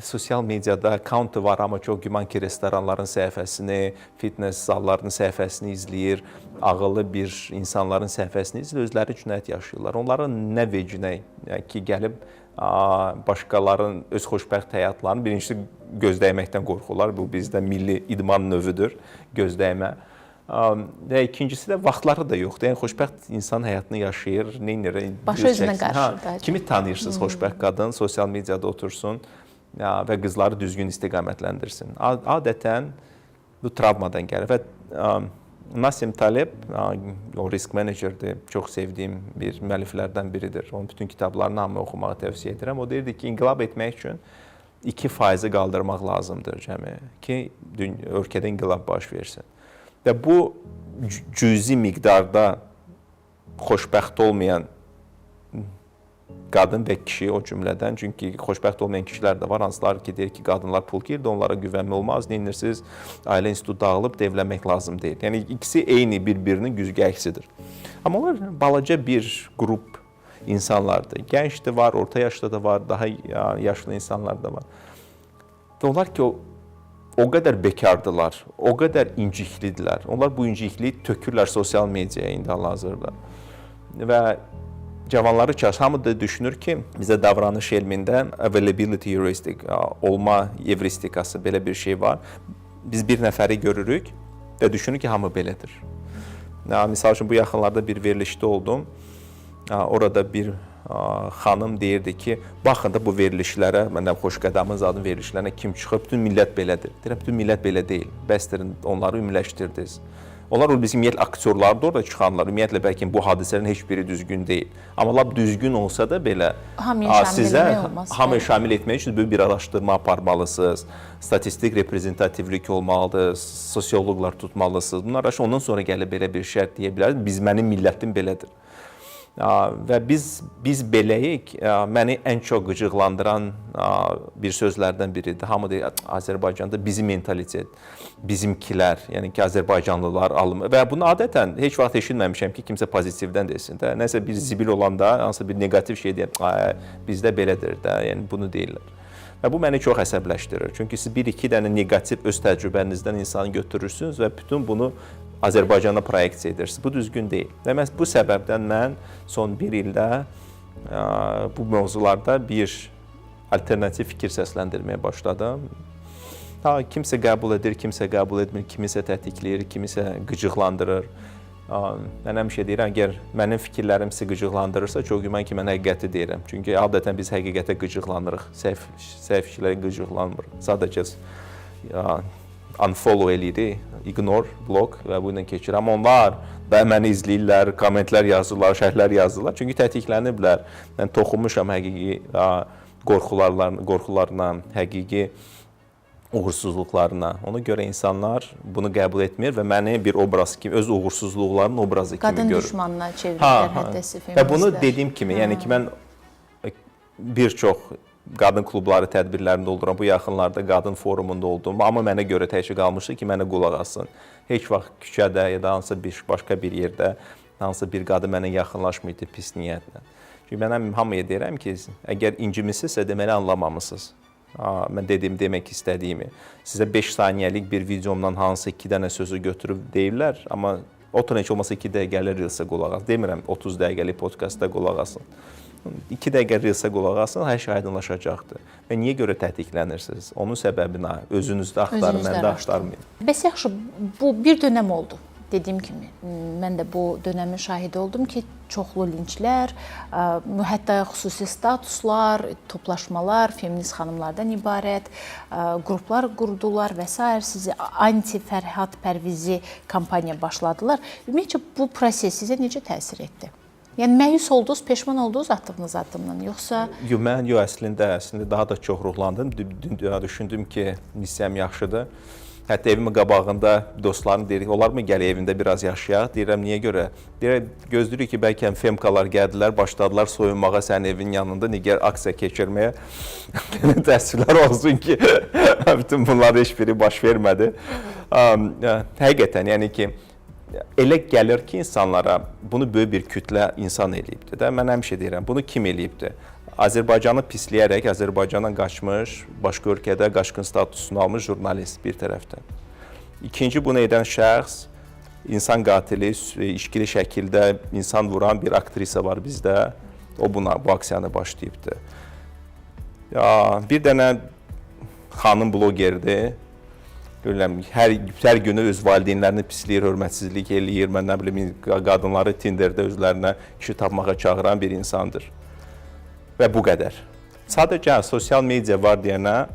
Sosial mediada akkauntı var, amma çox güman ki, restoranların səhifəsini, fitness zallarının səhifəsini izləyir, ağıllı bir insanların səhifəsini izləyir, özləri üçün həyat yaşayırlar. Onların nə vecinə ki, gəlib başqalarının öz xoşbəxt həyatlarını birincisi gözdəyməkdən qorxurlar. Bu bizdə milli idman növüdür, gözdəymə. Və ikincisi də vaxtları da yoxdur. Yəni xoşbəxt insan həyatını yaşayır, nə edir? Başı özünə qarışır. Kimi tanıyırsınız xoşbəxt qadın sosial mediada otursun və qızları düzgün istiqamətləndirsin. Adətən bu travmadan gəlir və Nassim Taleb, o risk menecerdir, çox sevdiyim bir müəlliflərdən biridir. Onun bütün kitablarını hamıya oxumağı tövsiyə edirəm. O deyirdi ki, inqilab etmək üçün 2%-i qaldırmaq lazımdır cəmi ki, ölkədə inqilab baş versin. Və bu cüzi miqdarda xoşbəxt olmayan qadın və kişi o cümlədən, çünki xoşbəxt olmayan kişilər də var, hansılar ki, deyir ki, qadınlar pul girdi, onlara güvənmək olmaz, nə edirsiniz, ailə institutu dağılıb, evlənmək lazım deyil. Yəni ikisi eyni bir-birinin güzgü əksidir. Amma onlar balaca bir qrup insanlardır. Gənc də var, orta yaşda da var, daha yaşlı insanlar da var. Və onlar ki, o qədər bekardılar, o qədər inciklidirlər. Onlar bu incikliyi tökürlər sosial mediaya indi hal-hazırda. Və cavanları çağır. Hamı da düşünür ki, bizə davranış elmində availability heuristic, olma evristikası belə bir şey var. Biz bir nəfəri görürük və düşünürük ki, hamı belədir. Misal üçün bu yaxınlarda bir verilişdə oldum. Orada bir xanım deyirdi ki, baxın da bu verilişlərə, məndən Xoşqədəmin zadın verilişlərinə kim çıxır, bütün millət belədir. Deyirəm, bütün millət belə deyil. Bəsdirin, onları ümumiləşdirdiniz. Onlar o bizim ümumiyyətlə aktyorlardır orada çıxanlar. Ümumiyyətlə bəlkə bu hadisələrin heç biri düzgün deyil. Amma lap düzgün olsa da belə hamıya şamil olmaz. Hamıya şamil etmək üçün böyük bir araşdırma aparmalısınız. Statistik reprezentativlik olmalıdır, sosioloqlar tutmalısınız. Bunlar ondan sonra gəlib belə bir şərt deyə bilərsiniz. Biz mənim millətim belədir. Və biz beləyik. Məni ən çox qıcıqlandıran bir sözlərdən biridir. Hamı deyir Azərbaycanda bizim mentalitet, bizimkilər, yəni ki, Azərbaycanlılar alım və bunu adətən heç vaxt eşitməmişəm ki, kimsə pozitivdən desin də. Nəsə bir zibil olanda, hansısa bir neqativ şey deyər, bizdə belədir də, yəni bunu deyirlər. Və bu məni çox əsəbləşdirir. Çünki siz bir-iki dənə neqativ öz təcrübənizdən insanı götürürsünüz və bütün bunu Azərbaycana proyeksiya edirsiniz. Bu düzgün deyil. Və məhz bu səbəbdən mən son bir ildə bu mövzularda bir alternativ fikir səsləndirməyə başladım. Ha, kimsə qəbul edir, kimsə qəbul etmir, kimisə tətikləyir, kimisə qıcıqlandırır. Mən həmişə deyirəm, əgər mənim fikirlərim sizi qıcıqlandırırsa, çox güman ki, mən həqiqəti deyirəm. Çünki adətən biz həqiqətə qıcıqlanırıq, səhv fikirlərə qıcıqlanmırıq. Sadəcə unfollow eləyirik, ignore, block və bu ilə keçir. Amma onlar da məni izləyirlər, kommentlər yazırlar, şərhlər yazırlar. Çünki tətikləniblər. Mən toxunmuşam həqiqi qorxularına, həqiqi uğursuzluqlarına. Ona görə insanlar bunu qəbul etmir və məni bir obraz kimi, öz uğursuzluqlarının obrazı kimi Qadın görür. düşmanına çevirirlər hətta feministlər. Və bunu dediyim kimi, yəni ki, mən bir çox qadın klubları tədbirlərində oluram. Bu yaxınlarda qadın forumunda oldum. Amma mənə görə təkcə qalmışdı ki, mənə qulaq assın. Heç vaxt küçədə ya da hansısa bir başqa bir yerdə hansısa bir qadın mənə yaxınlaşmayıbdı pis niyyətlə. Çünki mən həm hamıya deyirəm ki, əgər incimisinizsə, deməli anlamamısınız. Mən dediyim, demək istədiyimi. Sizə 5 saniyəlik bir videomdan hansısa 2 dənə sözü götürüb deyirlər, amma oturun heç olmasa 2 dəqiqəlik reelsə qulaq asın. Demirəm 30 dəqiqəlik podkastda qulaq asın. 2 dəqiqə reelsə qulaq asın, hər şey aydınlaşacaqdır. Və niyə görə tətiklənirsiniz? Onun səbəbini özünüzdə axtarın, məndə axtarmayın. Bəs yaxşı, bu bir dönəm oldu. Dediyim kimi, mən də bu dönəmin şahidi oldum ki, çoxlu linçlər, hətta xüsusi statuslar, toplaşmalar, feminist xanımlardan ibarət qruplar qurdular və sair, sizi anti-Fərhad Pərvizi kampaniya başladılar. Ümumiyyətcə bu proses sizə necə təsir etdi? Yəni məyus oldunuz, peşman oldunuz atdığınız addımdan, yoxsa? Yox, mən yox, əslində daha da çox ruhlandım. Düşündüm ki, missiyam yaxşıdır. Hətta evimin qabağında dostlarım deyir, olar mı gəl evində biraz yaşayaq? Deyirəm, niyə görə? Deyirəm, gözləyirik ki, bəlkə femkalar gəldilər, başladılar soyunmağa sənin evin yanında, nigər aksiya keçirməyə. Təəssüflər olsun ki, bütün bunlar heç biri baş vermədi. Həqiqətən, yəni ki, elə gəlir ki, insanlara bunu böyük bir kütlə insan eləyibdi də. Mən həmişə deyirəm, bunu kim eləyibdi? Azərbaycanı pisləyərək Azərbaycandan qaçmış, başqa ölkədə qaçqın statusunu almış jurnalist bir tərəfdən. İkinci bunu edən şəxs insan qatili, içkili şəkildə insan vuran bir aktrisa var bizdə. O bu aksiyanı başlayıbdı. Ya, bir dənə xanım blogerdir. Görürəm, hər günü öz valideynlərini pisləyir, hörmətsizlik eləyir, mən nə bilim, qadınları Tinderdə özlərinə kişi tapmağa çağıran bir insandır. Və bu qədər. Sadəcə sosial media var deyənə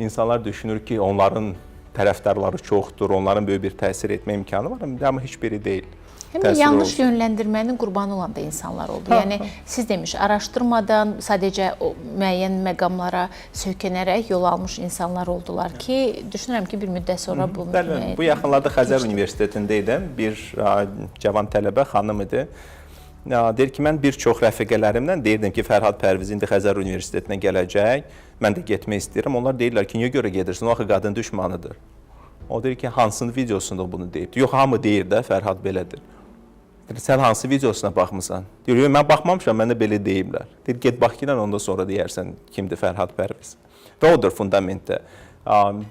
insanlar düşünür ki, onların tərəfdarları çoxdur, onların böyük bir təsir etmə imkanı var, amma heç biri deyil. Həm də yanlış yönləndirmənin qurbanı olan da insanlar oldu. Yəni siz demiş, araşdırmadan sadəcə o müəyyən məqamlara söykənərək yol almış insanlar oldular ki, düşünürəm ki, bir müddət sonra bu Bəli, bu yaxınlarda Xəzər Universitetində idim. Bir cavan tələbə xanım idi. Deyir ki, mən bir çox rəfiqələrimlə deyirdim ki, Fərhad Pərviz indi Xəzər Universitetinə gələcək. Mən də getmək istəyirəm. Onlar deyirlər ki, niyə görə gedirsən? O axı qadın düşmanıdır. O deyir ki, hansının videosunda bunu deyibdi? Yox, hamı deyir də Fərhad belədir. Deyir, sən hansı videosuna baxmısan? Deyir, yox, mən baxmamışam, mənə belə deyiblər. Deyir, get bax ki, ondan sonra deyərsən kimdir Fərhad Pərviz. Və odur fundamentdə.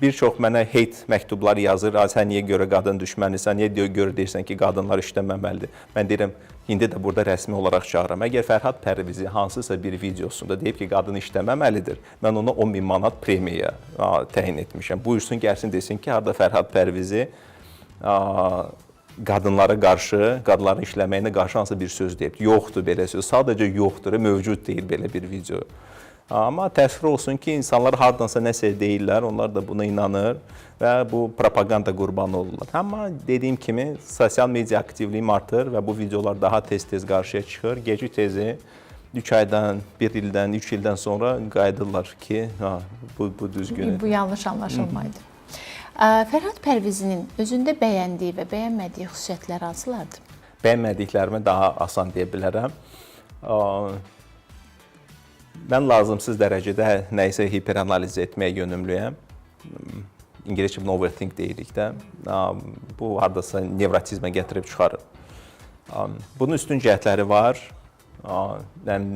Bir çox mənə hate məktubları yazır. Sən niyə görə qadın düşmənisən? Niyə görə deyirsən ki, qadınlar işləməməlidir? Mən deyirəm, indi də burada rəsmi olaraq çağıram. Əgər Fərhad Pərvizi hansısa bir videosunda deyib ki, qadın işləməməlidir, mən ona 10 min manat premiya təyin etmişəm. Buyursun, gəlsin desin ki, harda Fərhad Pərvizi qadınlara qarşı, qadınların işləməyinə qarşı hansısa bir söz deyib. Yoxdur belə söz. Sadəcə yoxdur, mövcud deyil belə bir video. Amma təəssüf olsun ki, insanlar hardansa nəsə deyirlər, onlar da buna inanır və bu propaganda qurbanı olurlar. Amma dediyim kimi, sosial media aktivliyim artır və bu videolar daha tez-tez qarşıya çıxır. Geci tezi 3 aydan, 1 ildən, 3 ildən sonra qayıdırlar ki, ha, bu düzgün. Bu yanlış anlaşılmaydı. Fərhad Pərvizinin özündə bəyəndiyi və bəyənmədiyi xüsusiyyətlər hansılardır? Bəyənmədiklərimi daha asan deyə bilərəm. Mən lazımsız dərəcədə nəyisə hiperanaliz etməyə yönümlüyəm. İngiliscə bunu overthink deyirik də. Bu hardasa nevrotizmə gətirib çıxarır. Bunun üstün cəhətləri var. Mən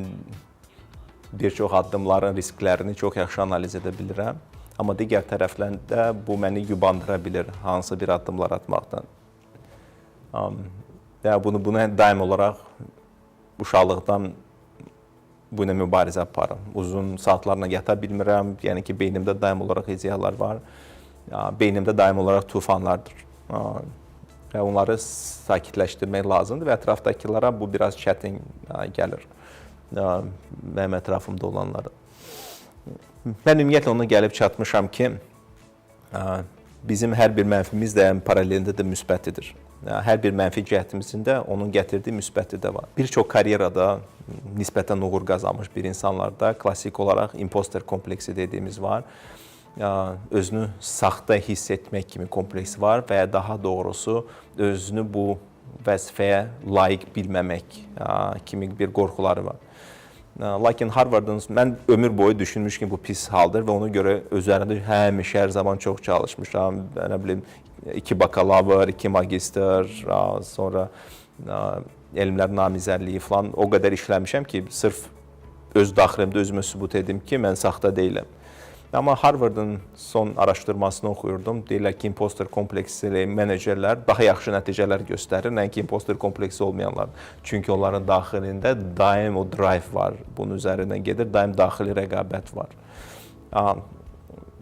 bir çox addımların risklərini çox yaxşı analiz edə bilirəm. Amma digər tərəfdən də bu məni yubandıra bilir hansısa bir addımlar atmaqdan. Və bunu daim olaraq uşaqlıqdan bu ilə mübarizə aparıram. Uzun saatlarla yata bilmirəm. Yəni ki, beynimdə daim olaraq ideyalar var. Beynimdə daim olaraq tufanlardır. Və onları sakitləşdirmək lazımdır və ətrafdakılara bu biraz çətin gəlir. Mənim ətrafımda olanlara. Mən ümumiyyətlə ona gəlib çatmışam ki, bizim hər bir mənfimiz də paralelində də müsbətidir. Hər bir mənfi cəhətimizin də onun gətirdiyi müsbəti də var. Bir çox karyerada nisbətən uğur qazanmış bir insanlarda klassik olaraq imposter kompleksi dediyimiz var. Özünü saxta hiss etmək kimi kompleks var və ya daha doğrusu özünü bu vəzifəyə layiq bilməmək kimi bir qorxuları var. Lakin Harvardın mən ömür boyu düşünmüş ki, bu pis haldır və ona görə üzərində həmişə hər zaman çox çalışmışam. Nə bilim 2 bakalavr, 2 magistr, sonra elmlər namizədliyi falan o qədər işləmişəm ki, sırf öz daxilimdə özümə sübut edim ki, mən saxta deyiləm. Amma Harvardın son araşdırmasını oxuyurdum. Deyirlər ki, imposter kompleksli menecerlər daha yaxşı nəticələr göstərir, nəinki imposter kompleksi olmayanlar. Çünki onların daxilində daim o drive var, bunun üzərindən gedir, daim daxili rəqabət var.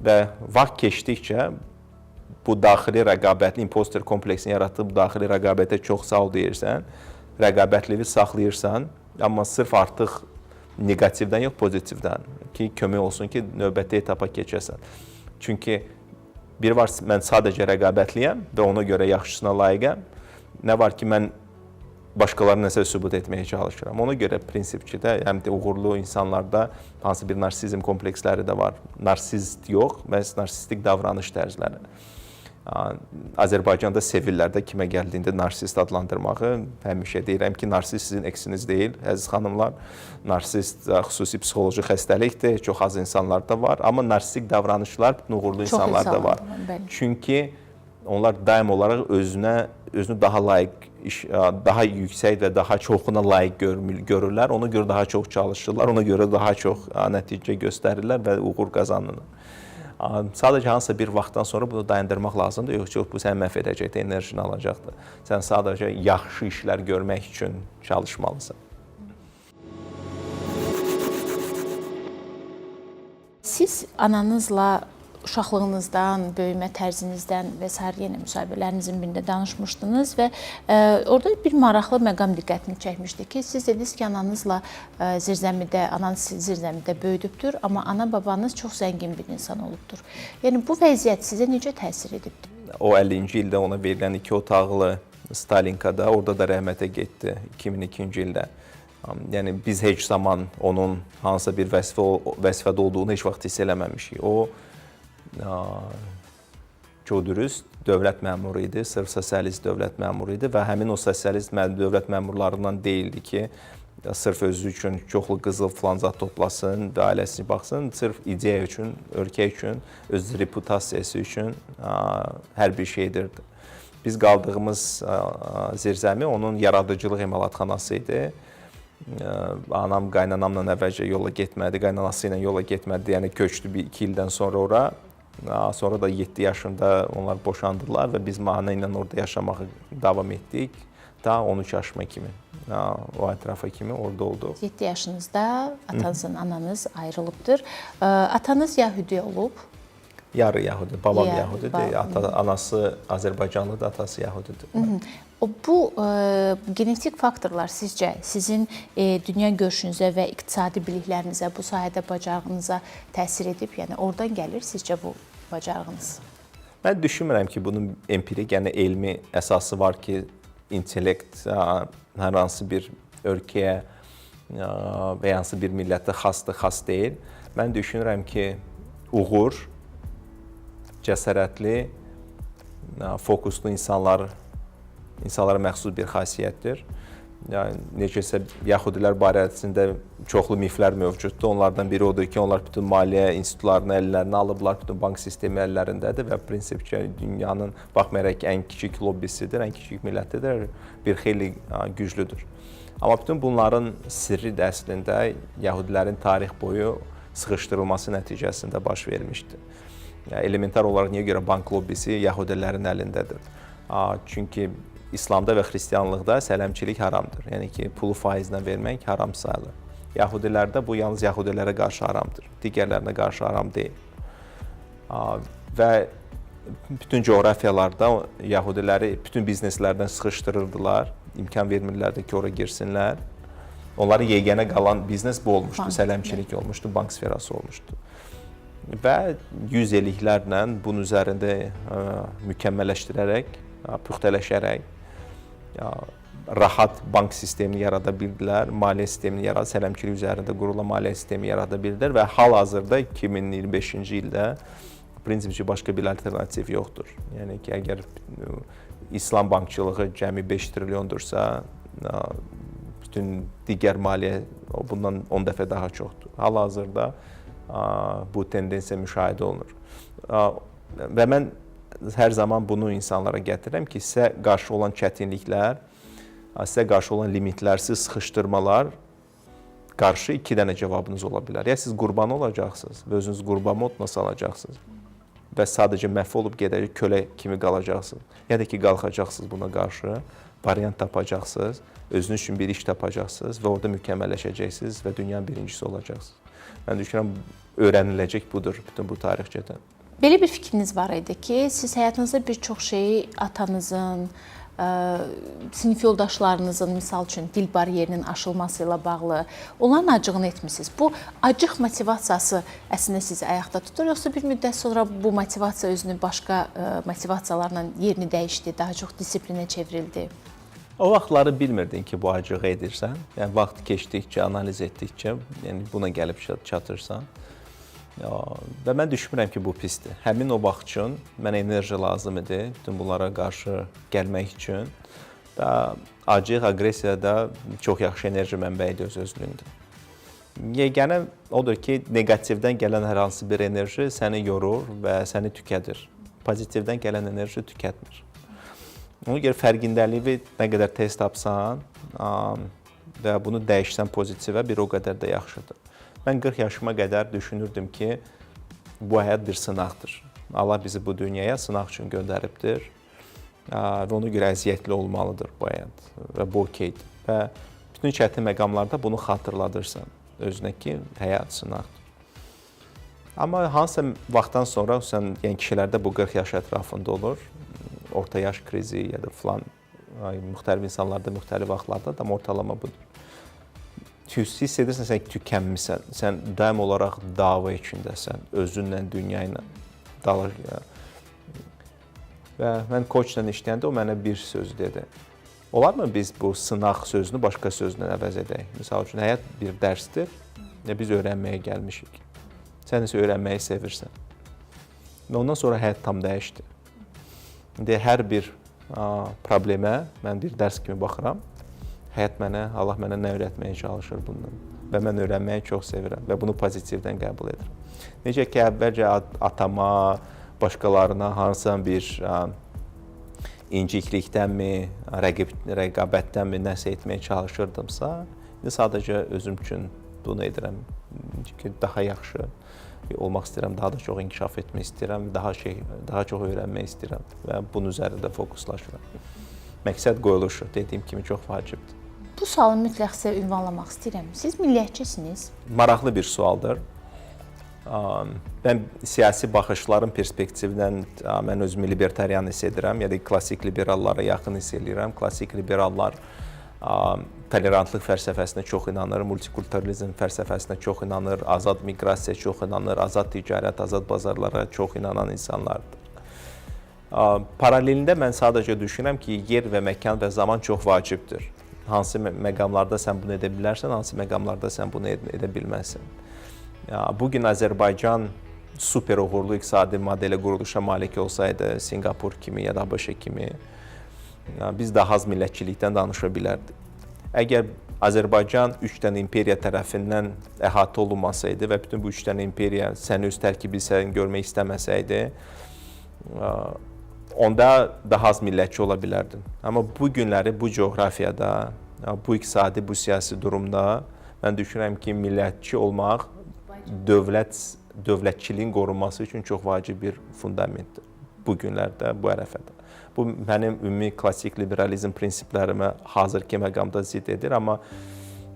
Və vaxt keçdikcə bu daxili rəqabətli imposter kompleksini yaratdığı bu daxili rəqabətə çox sağ ol deyirsən, rəqabətliliyi saxlayırsan, amma sırf artıq neqativdən yox, pozitivdən ki, kömək olsun ki, növbəti etapa keçəsən. Çünki bir var mən sadəcə rəqabətliyəm və ona görə yaxşısına layiqəm. Nə var ki, mən başqalarına nəsə sübut etməyə çalışıram. Ona görə prinsipçi də həm də uğurlu insanlarda hansı bir narsizm kompleksləri də var. Narsist yox, məhz narsistik davranış tərzləri. Azərbaycanda sevirlər də kimə gəldiyində narsist adlandırmağı. Həmişə deyirəm ki, narsist sizin eksiniz deyil, əziz xanımlar. Narsist xüsusi psixoloji xəstəlikdir, çox az insanlarda var, amma narsistik davranışlar bütün uğurlu Çox insanlarda var. insanlarda var, bəli. Çünki onlar daim olaraq özünü daha layiq iş, daha yüksək və daha çoxuna layiq görürlər. Ona görə daha çox çalışırlar, ona görə daha çox nəticə göstərirlər və uğur qazanırlar. Sadəcə hansısa bir vaxtdan sonra bunu dayandırmaq lazımdır. Yoxsa bu səni məhv edəcəkdir, enerjini alacaqdır. Sən sadəcə yaxşı işlər görmək üçün çalışmalısan. Siz ananızla uşaqlığınızdan, böyümə tərzinizdən və sair yenə müsahibələrinizin birində danışmışdınız və orada bir maraqlı məqam diqqətimi çəkmişdi ki, siz dediniz ki, ananızla zirzəmidə, ananız sizi zirzəmidə böyüdübdür, amma ana babanız çox zəngin bir insan olubdur. Yəni bu vəziyyət sizə necə təsir edibdir? O 50-ci ildə ona verilən 2 otaqlı Stalinkada, orada da rəhmətə getdi 2002-ci ildə. Yəni biz heç zaman onun hansısa bir vəzifədə olduğunu heç vaxt hiss eləməmişik. O çox dürüst dövlət məmuru idi, sırf sosialist dövlət məmuru idi və həmin o sosialist dövlət məmurlarından deyildi ki, sırf özü üçün çoxlu qızıl filan zad toplasın və ailəsini baxsın, sırf ideya üçün, ölkə üçün, öz reputasiyası üçün hər bir şey edirdi. Biz qaldığımız zirzəmi onun yaradıcılıq emalatxanası idi. Anam qaynanamla əvvəlcə yola getmədi, qaynanası ilə yola getmədi, yəni köçdü bir 2 ildən sonra ora. Sonra da 7 yaşında onlar boşandılar və biz ana ilə orada yaşamağı davam etdik. Ta 13 yaşıma kimi, o ətrafa kimi orada olduq. 7 yaşınızda atanızın, ananız ayrılıbdır. Atanız Yahudi olub. Yarı Yahudi, babam Yahudidir, anası Azərbaycanlıdır, atası Yahudidir. Bu genetik faktorlar sizcə sizin dünya görüşünüzə və iqtisadi biliklərinizə, bu sahədə bacarığınıza təsir edib? Yəni oradan gəlir sizcə bu bacarığınız? Mən düşünmürəm ki, bunun empirik, yəni elmi əsası var ki, intellekt hər hansı bir ölkəyə və ya hansı bir millətə xasdır, xas deyil. Mən düşünürəm ki, uğur, cəsarətli, fokuslu insanlara məxsus bir xasiyyətdir. Yəni necəsə Yahudilər barəsində çoxlu miflər mövcuddur. Onlardan biri odur ki, onlar bütün maliyyə institutlarını əllərinə alıblar, bütün bank sistemi əllərindədir və prinsipcə dünyanın baxmayaraq ki, ən kiçik lobbisidir, ən kiçik millətidir, bir xeyli güclüdür. Amma bütün bunların sirri də əslində Yahudilərin tarix boyu sıxışdırılması nəticəsində baş vermişdi. Yəni, elementar olaraq niyə görə bank lobbisi Yahudilərin əlindədir? Çünki İslamda və xristianlıqda sələmçilik haramdır. Yəni ki, pulu faizlə vermək haram sayılır. Yahudilərdə bu yalnız Yahudilərə qarşı haramdır. Digərlərinə qarşı haram deyil. Və bütün coğrafiyalarda Yahudiləri bütün bizneslərdən sıxışdırırdılar. İmkan vermirlərdi ki, ora girsinlər. Onların yeganə qalan biznes bu olmuşdu. Sələmçilik olmuşdu, bank sferası olmuşdu. Və 100 illiklərlə bunun üzərində mükəmməlləşdirərək, püxtələşərək rahat bank sistemini yarada bildilər, maliyyə sistemini yarada, sələmçilik üzərində qurulan maliyyə sistemi yarada bildilər və hal-hazırda 2025-ci ildə prinsipcə başqa bir alternativ yoxdur. Yəni ki, əgər İslam bankçılığı cəmi 5 trilyondursa, bütün digər maliyyə bundan 10 dəfə daha çoxdur. Hal-hazırda bu tendensiya müşahidə olunur. Və mən hər zaman bunu insanlara gətirirəm ki, sizə qarşı olan çətinliklər, sizə qarşı olan limitlərsiz sıxışdırmalar qarşı 2 dənə cavabınız ola bilər. Ya siz qurban olacaqsınız və özünüz qurban moduna salacaqsınız və sadəcə məhv olub gedəcək, kölə kimi qalacaqsınız. Ya da ki, qalxacaqsınız buna qarşı, variant tapacaqsınız, özünüz üçün bir iş tapacaqsınız və orada mükəmməlləşəcəksiniz və dünyanın birincisi olacaqsınız. Mən düşünürəm, öyrəniləcək budur bütün bu tarixçədən. Belə bir fikriniz var idi ki, siz həyatınızda bir çox şeyi atanızın, sinif yoldaşlarınızın, misal üçün dil bariyerinin aşılması ilə bağlı onların acığını etmisiniz. Bu acıq motivasiyası əslində sizi ayaqda tutur, yoxsa bir müddət sonra bu motivasiya özünü başqa motivasiyalarla yerini dəyişdi, daha çox disiplinə çevrildi? O vaxtları bilmirdin ki, bu acığı edirsən. Yəni vaxt keçdikcə, analiz etdikcə, yəni buna gəlib çatırsan. Və mən düşünmürəm ki, bu pisdir. Həmin o vaxt üçün mənə enerji lazım idi bütün bunlara qarşı gəlmək üçün. Və acıq, aqressiya da çox yaxşı enerji mənbəyidir öz-özlüyündə. Yeganə odur ki, neqativdən gələn hər hansı bir enerji səni yorur və səni tükədir. Pozitivdən gələn enerji tükətmir. Ona görə fərqindəliyi nə qədər tez tapsan və bunu dəyişsən pozitivə, bir o qədər də yaxşıdır. Mən 40 yaşıma qədər düşünürdüm ki, bu həyat bir sınaqdır. Allah bizi bu dünyaya sınaq üçün göndəribdir və ona görə əziyyətli olmalıdır bu həyat və bu okeydir. Və bütün çətin məqamlarda bunu xatırladırsan özünə ki, həyat sınaqdır. Amma hansısa vaxtdan sonra, xüsusən yəni kişilərdə bu 40 yaş ətrafında olur, orta yaş krizi ya da filan, müxtəlif insanlarda müxtəlif vaxtlarda da ortalama budur. Hiss edirsən sən tükənmisən, sən daim olaraq dava içindəsən, özünlə, dünya ilə dalır. Və mən koçla işləyəndə o mənə bir söz dedi. Olarmı biz bu sınaq sözünü başqa sözlə əvəz edək? Misal üçün, həyat bir dərsdir və biz öyrənməyə gəlmişik. Sən isə öyrənməyi sevirsən. Və ondan sonra həyat tam dəyişdi. İndi hər bir problemə mən bir dərs kimi baxıram. Həyat mənə, Allah mənə nə öyrətməyə çalışır bundan. Və mən öyrənməyi çox sevirəm və bunu pozitivdən qəbul edirəm. Necə ki, əvvəlcə atama, başqalarına hansısa bir inciklikdənmi, rəqabətdənmi nəsə etməyə çalışırdımsa, indi sadəcə özüm üçün bunu edirəm. Çünki daha yaxşı olmaq istəyirəm, daha da çox inkişaf etmək istəyirəm, daha çox öyrənmək istəyirəm və bunun üzərində fokuslaşıram. Məqsəd qoyuluşu dediyim kimi çox vacibdir. Bu sualı mütləq sizə ünvanlamaq istəyirəm. Siz milliyətçisiniz? Maraqlı bir sualdır. Mən siyasi baxışların perspektivindən mən özümü libertarian hiss edirəm, yəni klassik liberallara yaxın hiss eləyirəm. Klassik liberallar tolerantlıq fəlsəfəsinə çox inanır, multikulturalizm fəlsəfəsinə çox inanır, azad miqrasiyaya çox inanır, azad ticarət, azad bazarlara çox inanan insanlardır. Paralelində mən sadəcə düşünürəm ki, yer və məkan və zaman çox vacibdir. Hansı məqamlarda sən bunu edə bilərsən, hansı məqamlarda sən bunu edə bilməzsən. Bugün Azərbaycan super uğurlu iqtisadi modelə quruluşa malik olsaydı, Singapur kimi ya da ABŞ kimi, biz daha az millətçilikdən danışa bilərdik. Əgər Azərbaycan 3 dənə imperiya tərəfindən əhatə olunmasaydı və bütün bu 3 dənə imperiya səni öz tərkibi hissəni görmək istəməsəydi, onda daha az millətçi ola bilərdin. Amma bu günləri bu coğrafiyada, bu iqtisadi, bu siyasi durumda mən düşünürəm ki, millətçi olmaq dövlətçiliyin qorunması üçün çox vacib bir fundamentdir bu günlərdə, bu ərəfədə. Bu mənim ümumi klassik liberalizm prinsiplərimə hazırki məqamda zidd edir, amma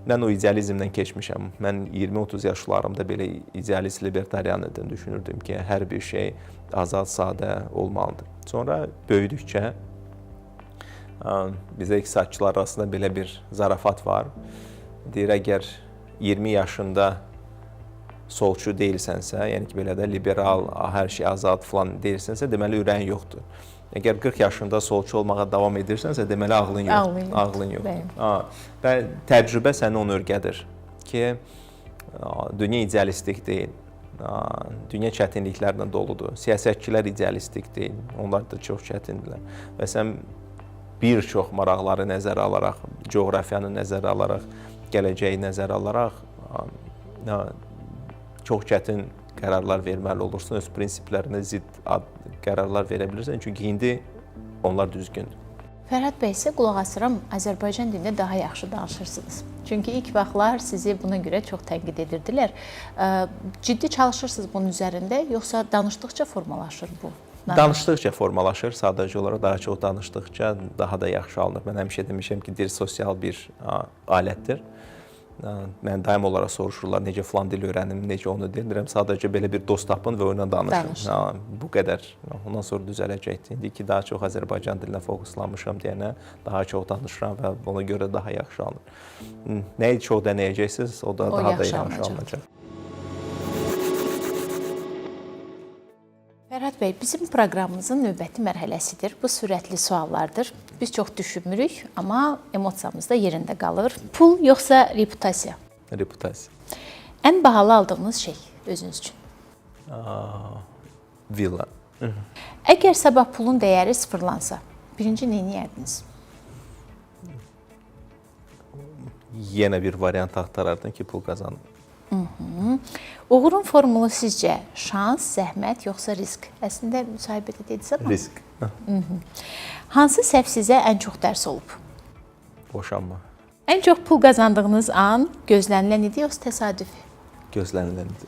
mən o idealizmdən keçmişəm. Mən 20-30 yaşlarımda belə idealist libertarian idim, düşünürdüm ki, hər bir şey azad, sadə olmalıdır. Sonra böyüdükcə bizə iqtisadçılar arasında belə bir zarafat var. Deyir, əgər 20 yaşında solçu deyilsənsə, yəni ki, belə də liberal, hər şey azad filan deyilsənsə, deməli ürəyin yoxdur. Əgər 40 yaşında solçu olmağa davam edirsənsə, deməli ağlın yoxdur. Ağlın yoxdur. Və təcrübə səni onu öyrədir ki, dünya idealistik deyil. Dünya çətinliklərlə doludur. Siyasətçilər idealistik deyil. Onlar da çox çətindirlər. Və sən bir çox maraqları nəzərə alaraq, coğrafiyanı nəzərə alaraq, gələcəyi nəzərə alaraq çox çətin qərarlar verməli olursun, öz prinsiplərinə zidd qərarlar verə bilirsən, çünki indi onlar düzgündür. Fərhad bəy, sizə qulaq asıram, Azərbaycan dilində daha yaxşı danışırsınız. Çünki ilk vaxtlar sizi buna görə çox tənqid edirdilər. Ciddi çalışırsınız bunun üzərində, yoxsa danışdıqca formalaşır bu? Danışdıqca formalaşır, sadəcə olaraq daha çox danışdıqca daha da yaxşı alınır. Mən həmişə demişəm ki, dil sosial bir alətdir. Mən daim olaraq soruşurlar, necə filan dil öyrənim, necə onu deyirəm. Sadəcə belə bir dost tapın və onunla danışın. Bu qədər. Ondan sonra düzələcəkdir. İndi ki, daha çox Azərbaycan dilinə fokuslanmışam deyənə daha çox danışıram və ona görə daha yaxşı alınır. Nəyi çox denəyəcəksiniz, o da daha da yaxşı alınacaq. Fərhad Fərhad bəy, bizim proqramımızın növbəti mərhələsidir. Bu sürətli suallardır. Biz çox düşünmürük, amma emosiyamız da yerində qalır. Pul yoxsa reputasiya? Reputasiya. Ən bahalı aldığınız şey özünüz üçün? Villa. Əgər sabah pulun dəyəri sıfırlansa, birinci nə edərdiniz? Yenə bir variant axtarardım ki, pul qazanım. Uğurun formulu sizcə şans, zəhmət yoxsa risk? Əslində müsahibədə dediniz amma. Risk. Hansı səhv sizə ən çox dərs olub? Boşanma. Ən çox pul qazandığınız an gözlənilən idi yoxsa təsadüfi? Gözlənilən idi.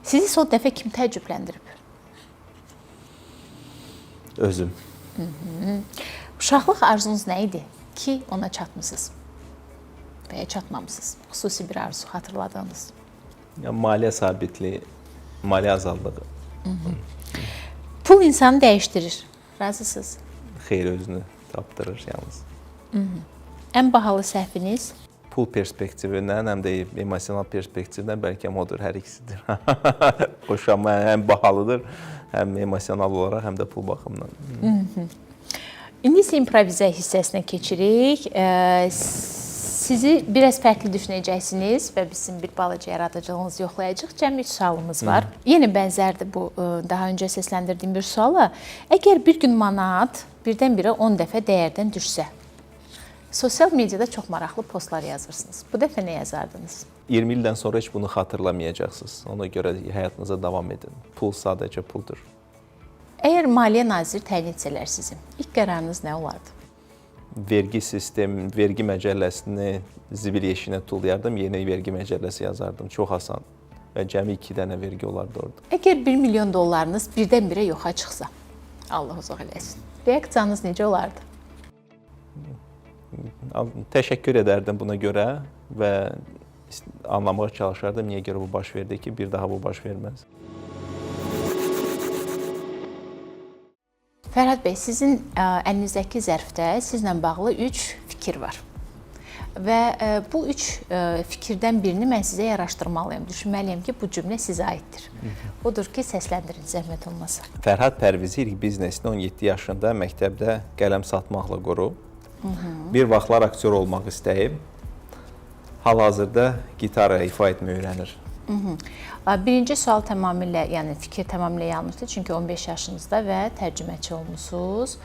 Sizi son dəfə kim təəccübləndirib? Özüm. Uşaqlıq arzunuz nə idi ki, ona çatmısınız? Və ya çatmamısınız? Xüsusi bir arzu xatırladığınız. Ya, maliyyə sabitliyi, maliyyə azadlığı. Pul insanı dəyişdirir. Razısınız? Xeyir, özünü tapdırır yalnız. Ən bahalı səhviniz? Pul perspektivindən, həm də emosional perspektivdən bəlkə odur, hər ikisidir. Boşanma həm bahalıdır, həm emosional olaraq, həm də pul baxımından. İndi isə improvizə hissəsinə keçirik. Sizi biraz fərqli düşünəcəksiniz və bizim bir balaca yaradıcılığınızı yoxlayacağıq. Cəmi 3 sualımız var. Yenə bənzərdir bu daha öncə səsləndirdiyim bir suala. Əgər bir gün manat birdən-birə 10 dəfə dəyərdən düşsə, sosial mediada çox maraqlı postlar yazırsınız. Bu dəfə nə yazardınız? 20 ildən sonra heç bunu xatırlamayacaqsınız. Ona görə həyatınıza davam edin. Pul sadəcə puldur. Əgər maliyyə naziri təyin etsələr sizi, ilk qərarınız nə olardı? Vergi sistemi, vergi məcəlləsini zibil yeşiyinə tullayardım, yeni vergi məcəlləsi yazardım. Çox asan. Və cəmi 2 dənə vergi olardı orada. Əgər 1 milyon dollarınız birdən-birə yoxa çıxsa, Allah uzaq eləsin. Reaksiyanız necə olardı? Təşəkkür edərdim buna görə və anlamağa çalışardım niyə görə bu baş verdi ki, bir daha bu baş verməz. Fərhad bəy, sizin əlinizdəki zərfdə sizlə bağlı 3 fikir var. Və bu 3 fikirdən birini mən sizə yaraşdırmalıyam. Düşünməliyəm ki, bu cümlə sizə aiddir. Odur ki, səsləndirin, zəhmət olmasa. Fərhad Pərvizi ilk biznesini 17 yaşında məktəbdə qələm satmaqla qurub. Bir vaxtlar aktyor olmaq istəyib. Hal-hazırda gitara ifa etməyi öyrənir. Birinci sual tamamilə, yəni fikir tamamilə yanlışdır. Çünki 15 yaşınızda və tərcüməçi olmusunuz.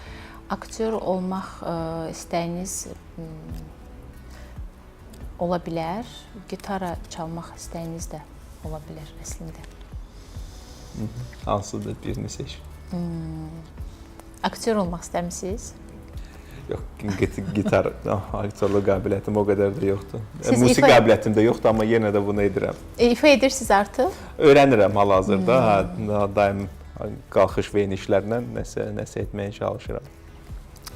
Aktyor olmaq istəyiniz ola bilər. Gitara çalmaq istəyiniz də ola bilər əslində. Hansıdır, birini seç. Aktyor olmaq istəmisiniz? Yox, gitar, aktyorluq qabiliyyətim o qədər də yoxdur. Musiqi qabiliyyətim də yoxdur, amma yenə də bunu edirəm. İfa edirsiniz artıq? Öyrənirəm hal-hazırda. Hə, daim qalxış və enişlərlə nəsə etməyə çalışıram.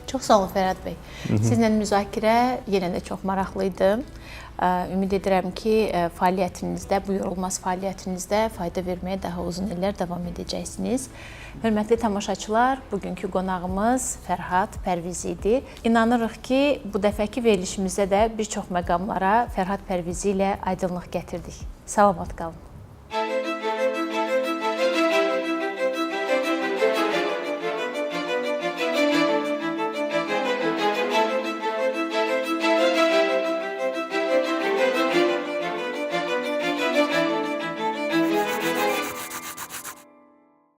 Çox sağ olun Fərhad bəy. Sizinlə müzakirə yenə də çox maraqlı idi. Ümid edirəm ki, fəaliyyətinizdə, bu yorulmaz fəaliyyətinizdə fayda verməyə daha uzun illər davam edəcəksiniz. Hörmətli tamaşaçılar, bugünkü qonağımız Fərhad Pərvizi idi. İnanırıq ki, bu dəfəki verilişimizdə də bir çox məqamlara Fərhad Pərvizi ilə aydınlıq gətirdik. Salamat qalın.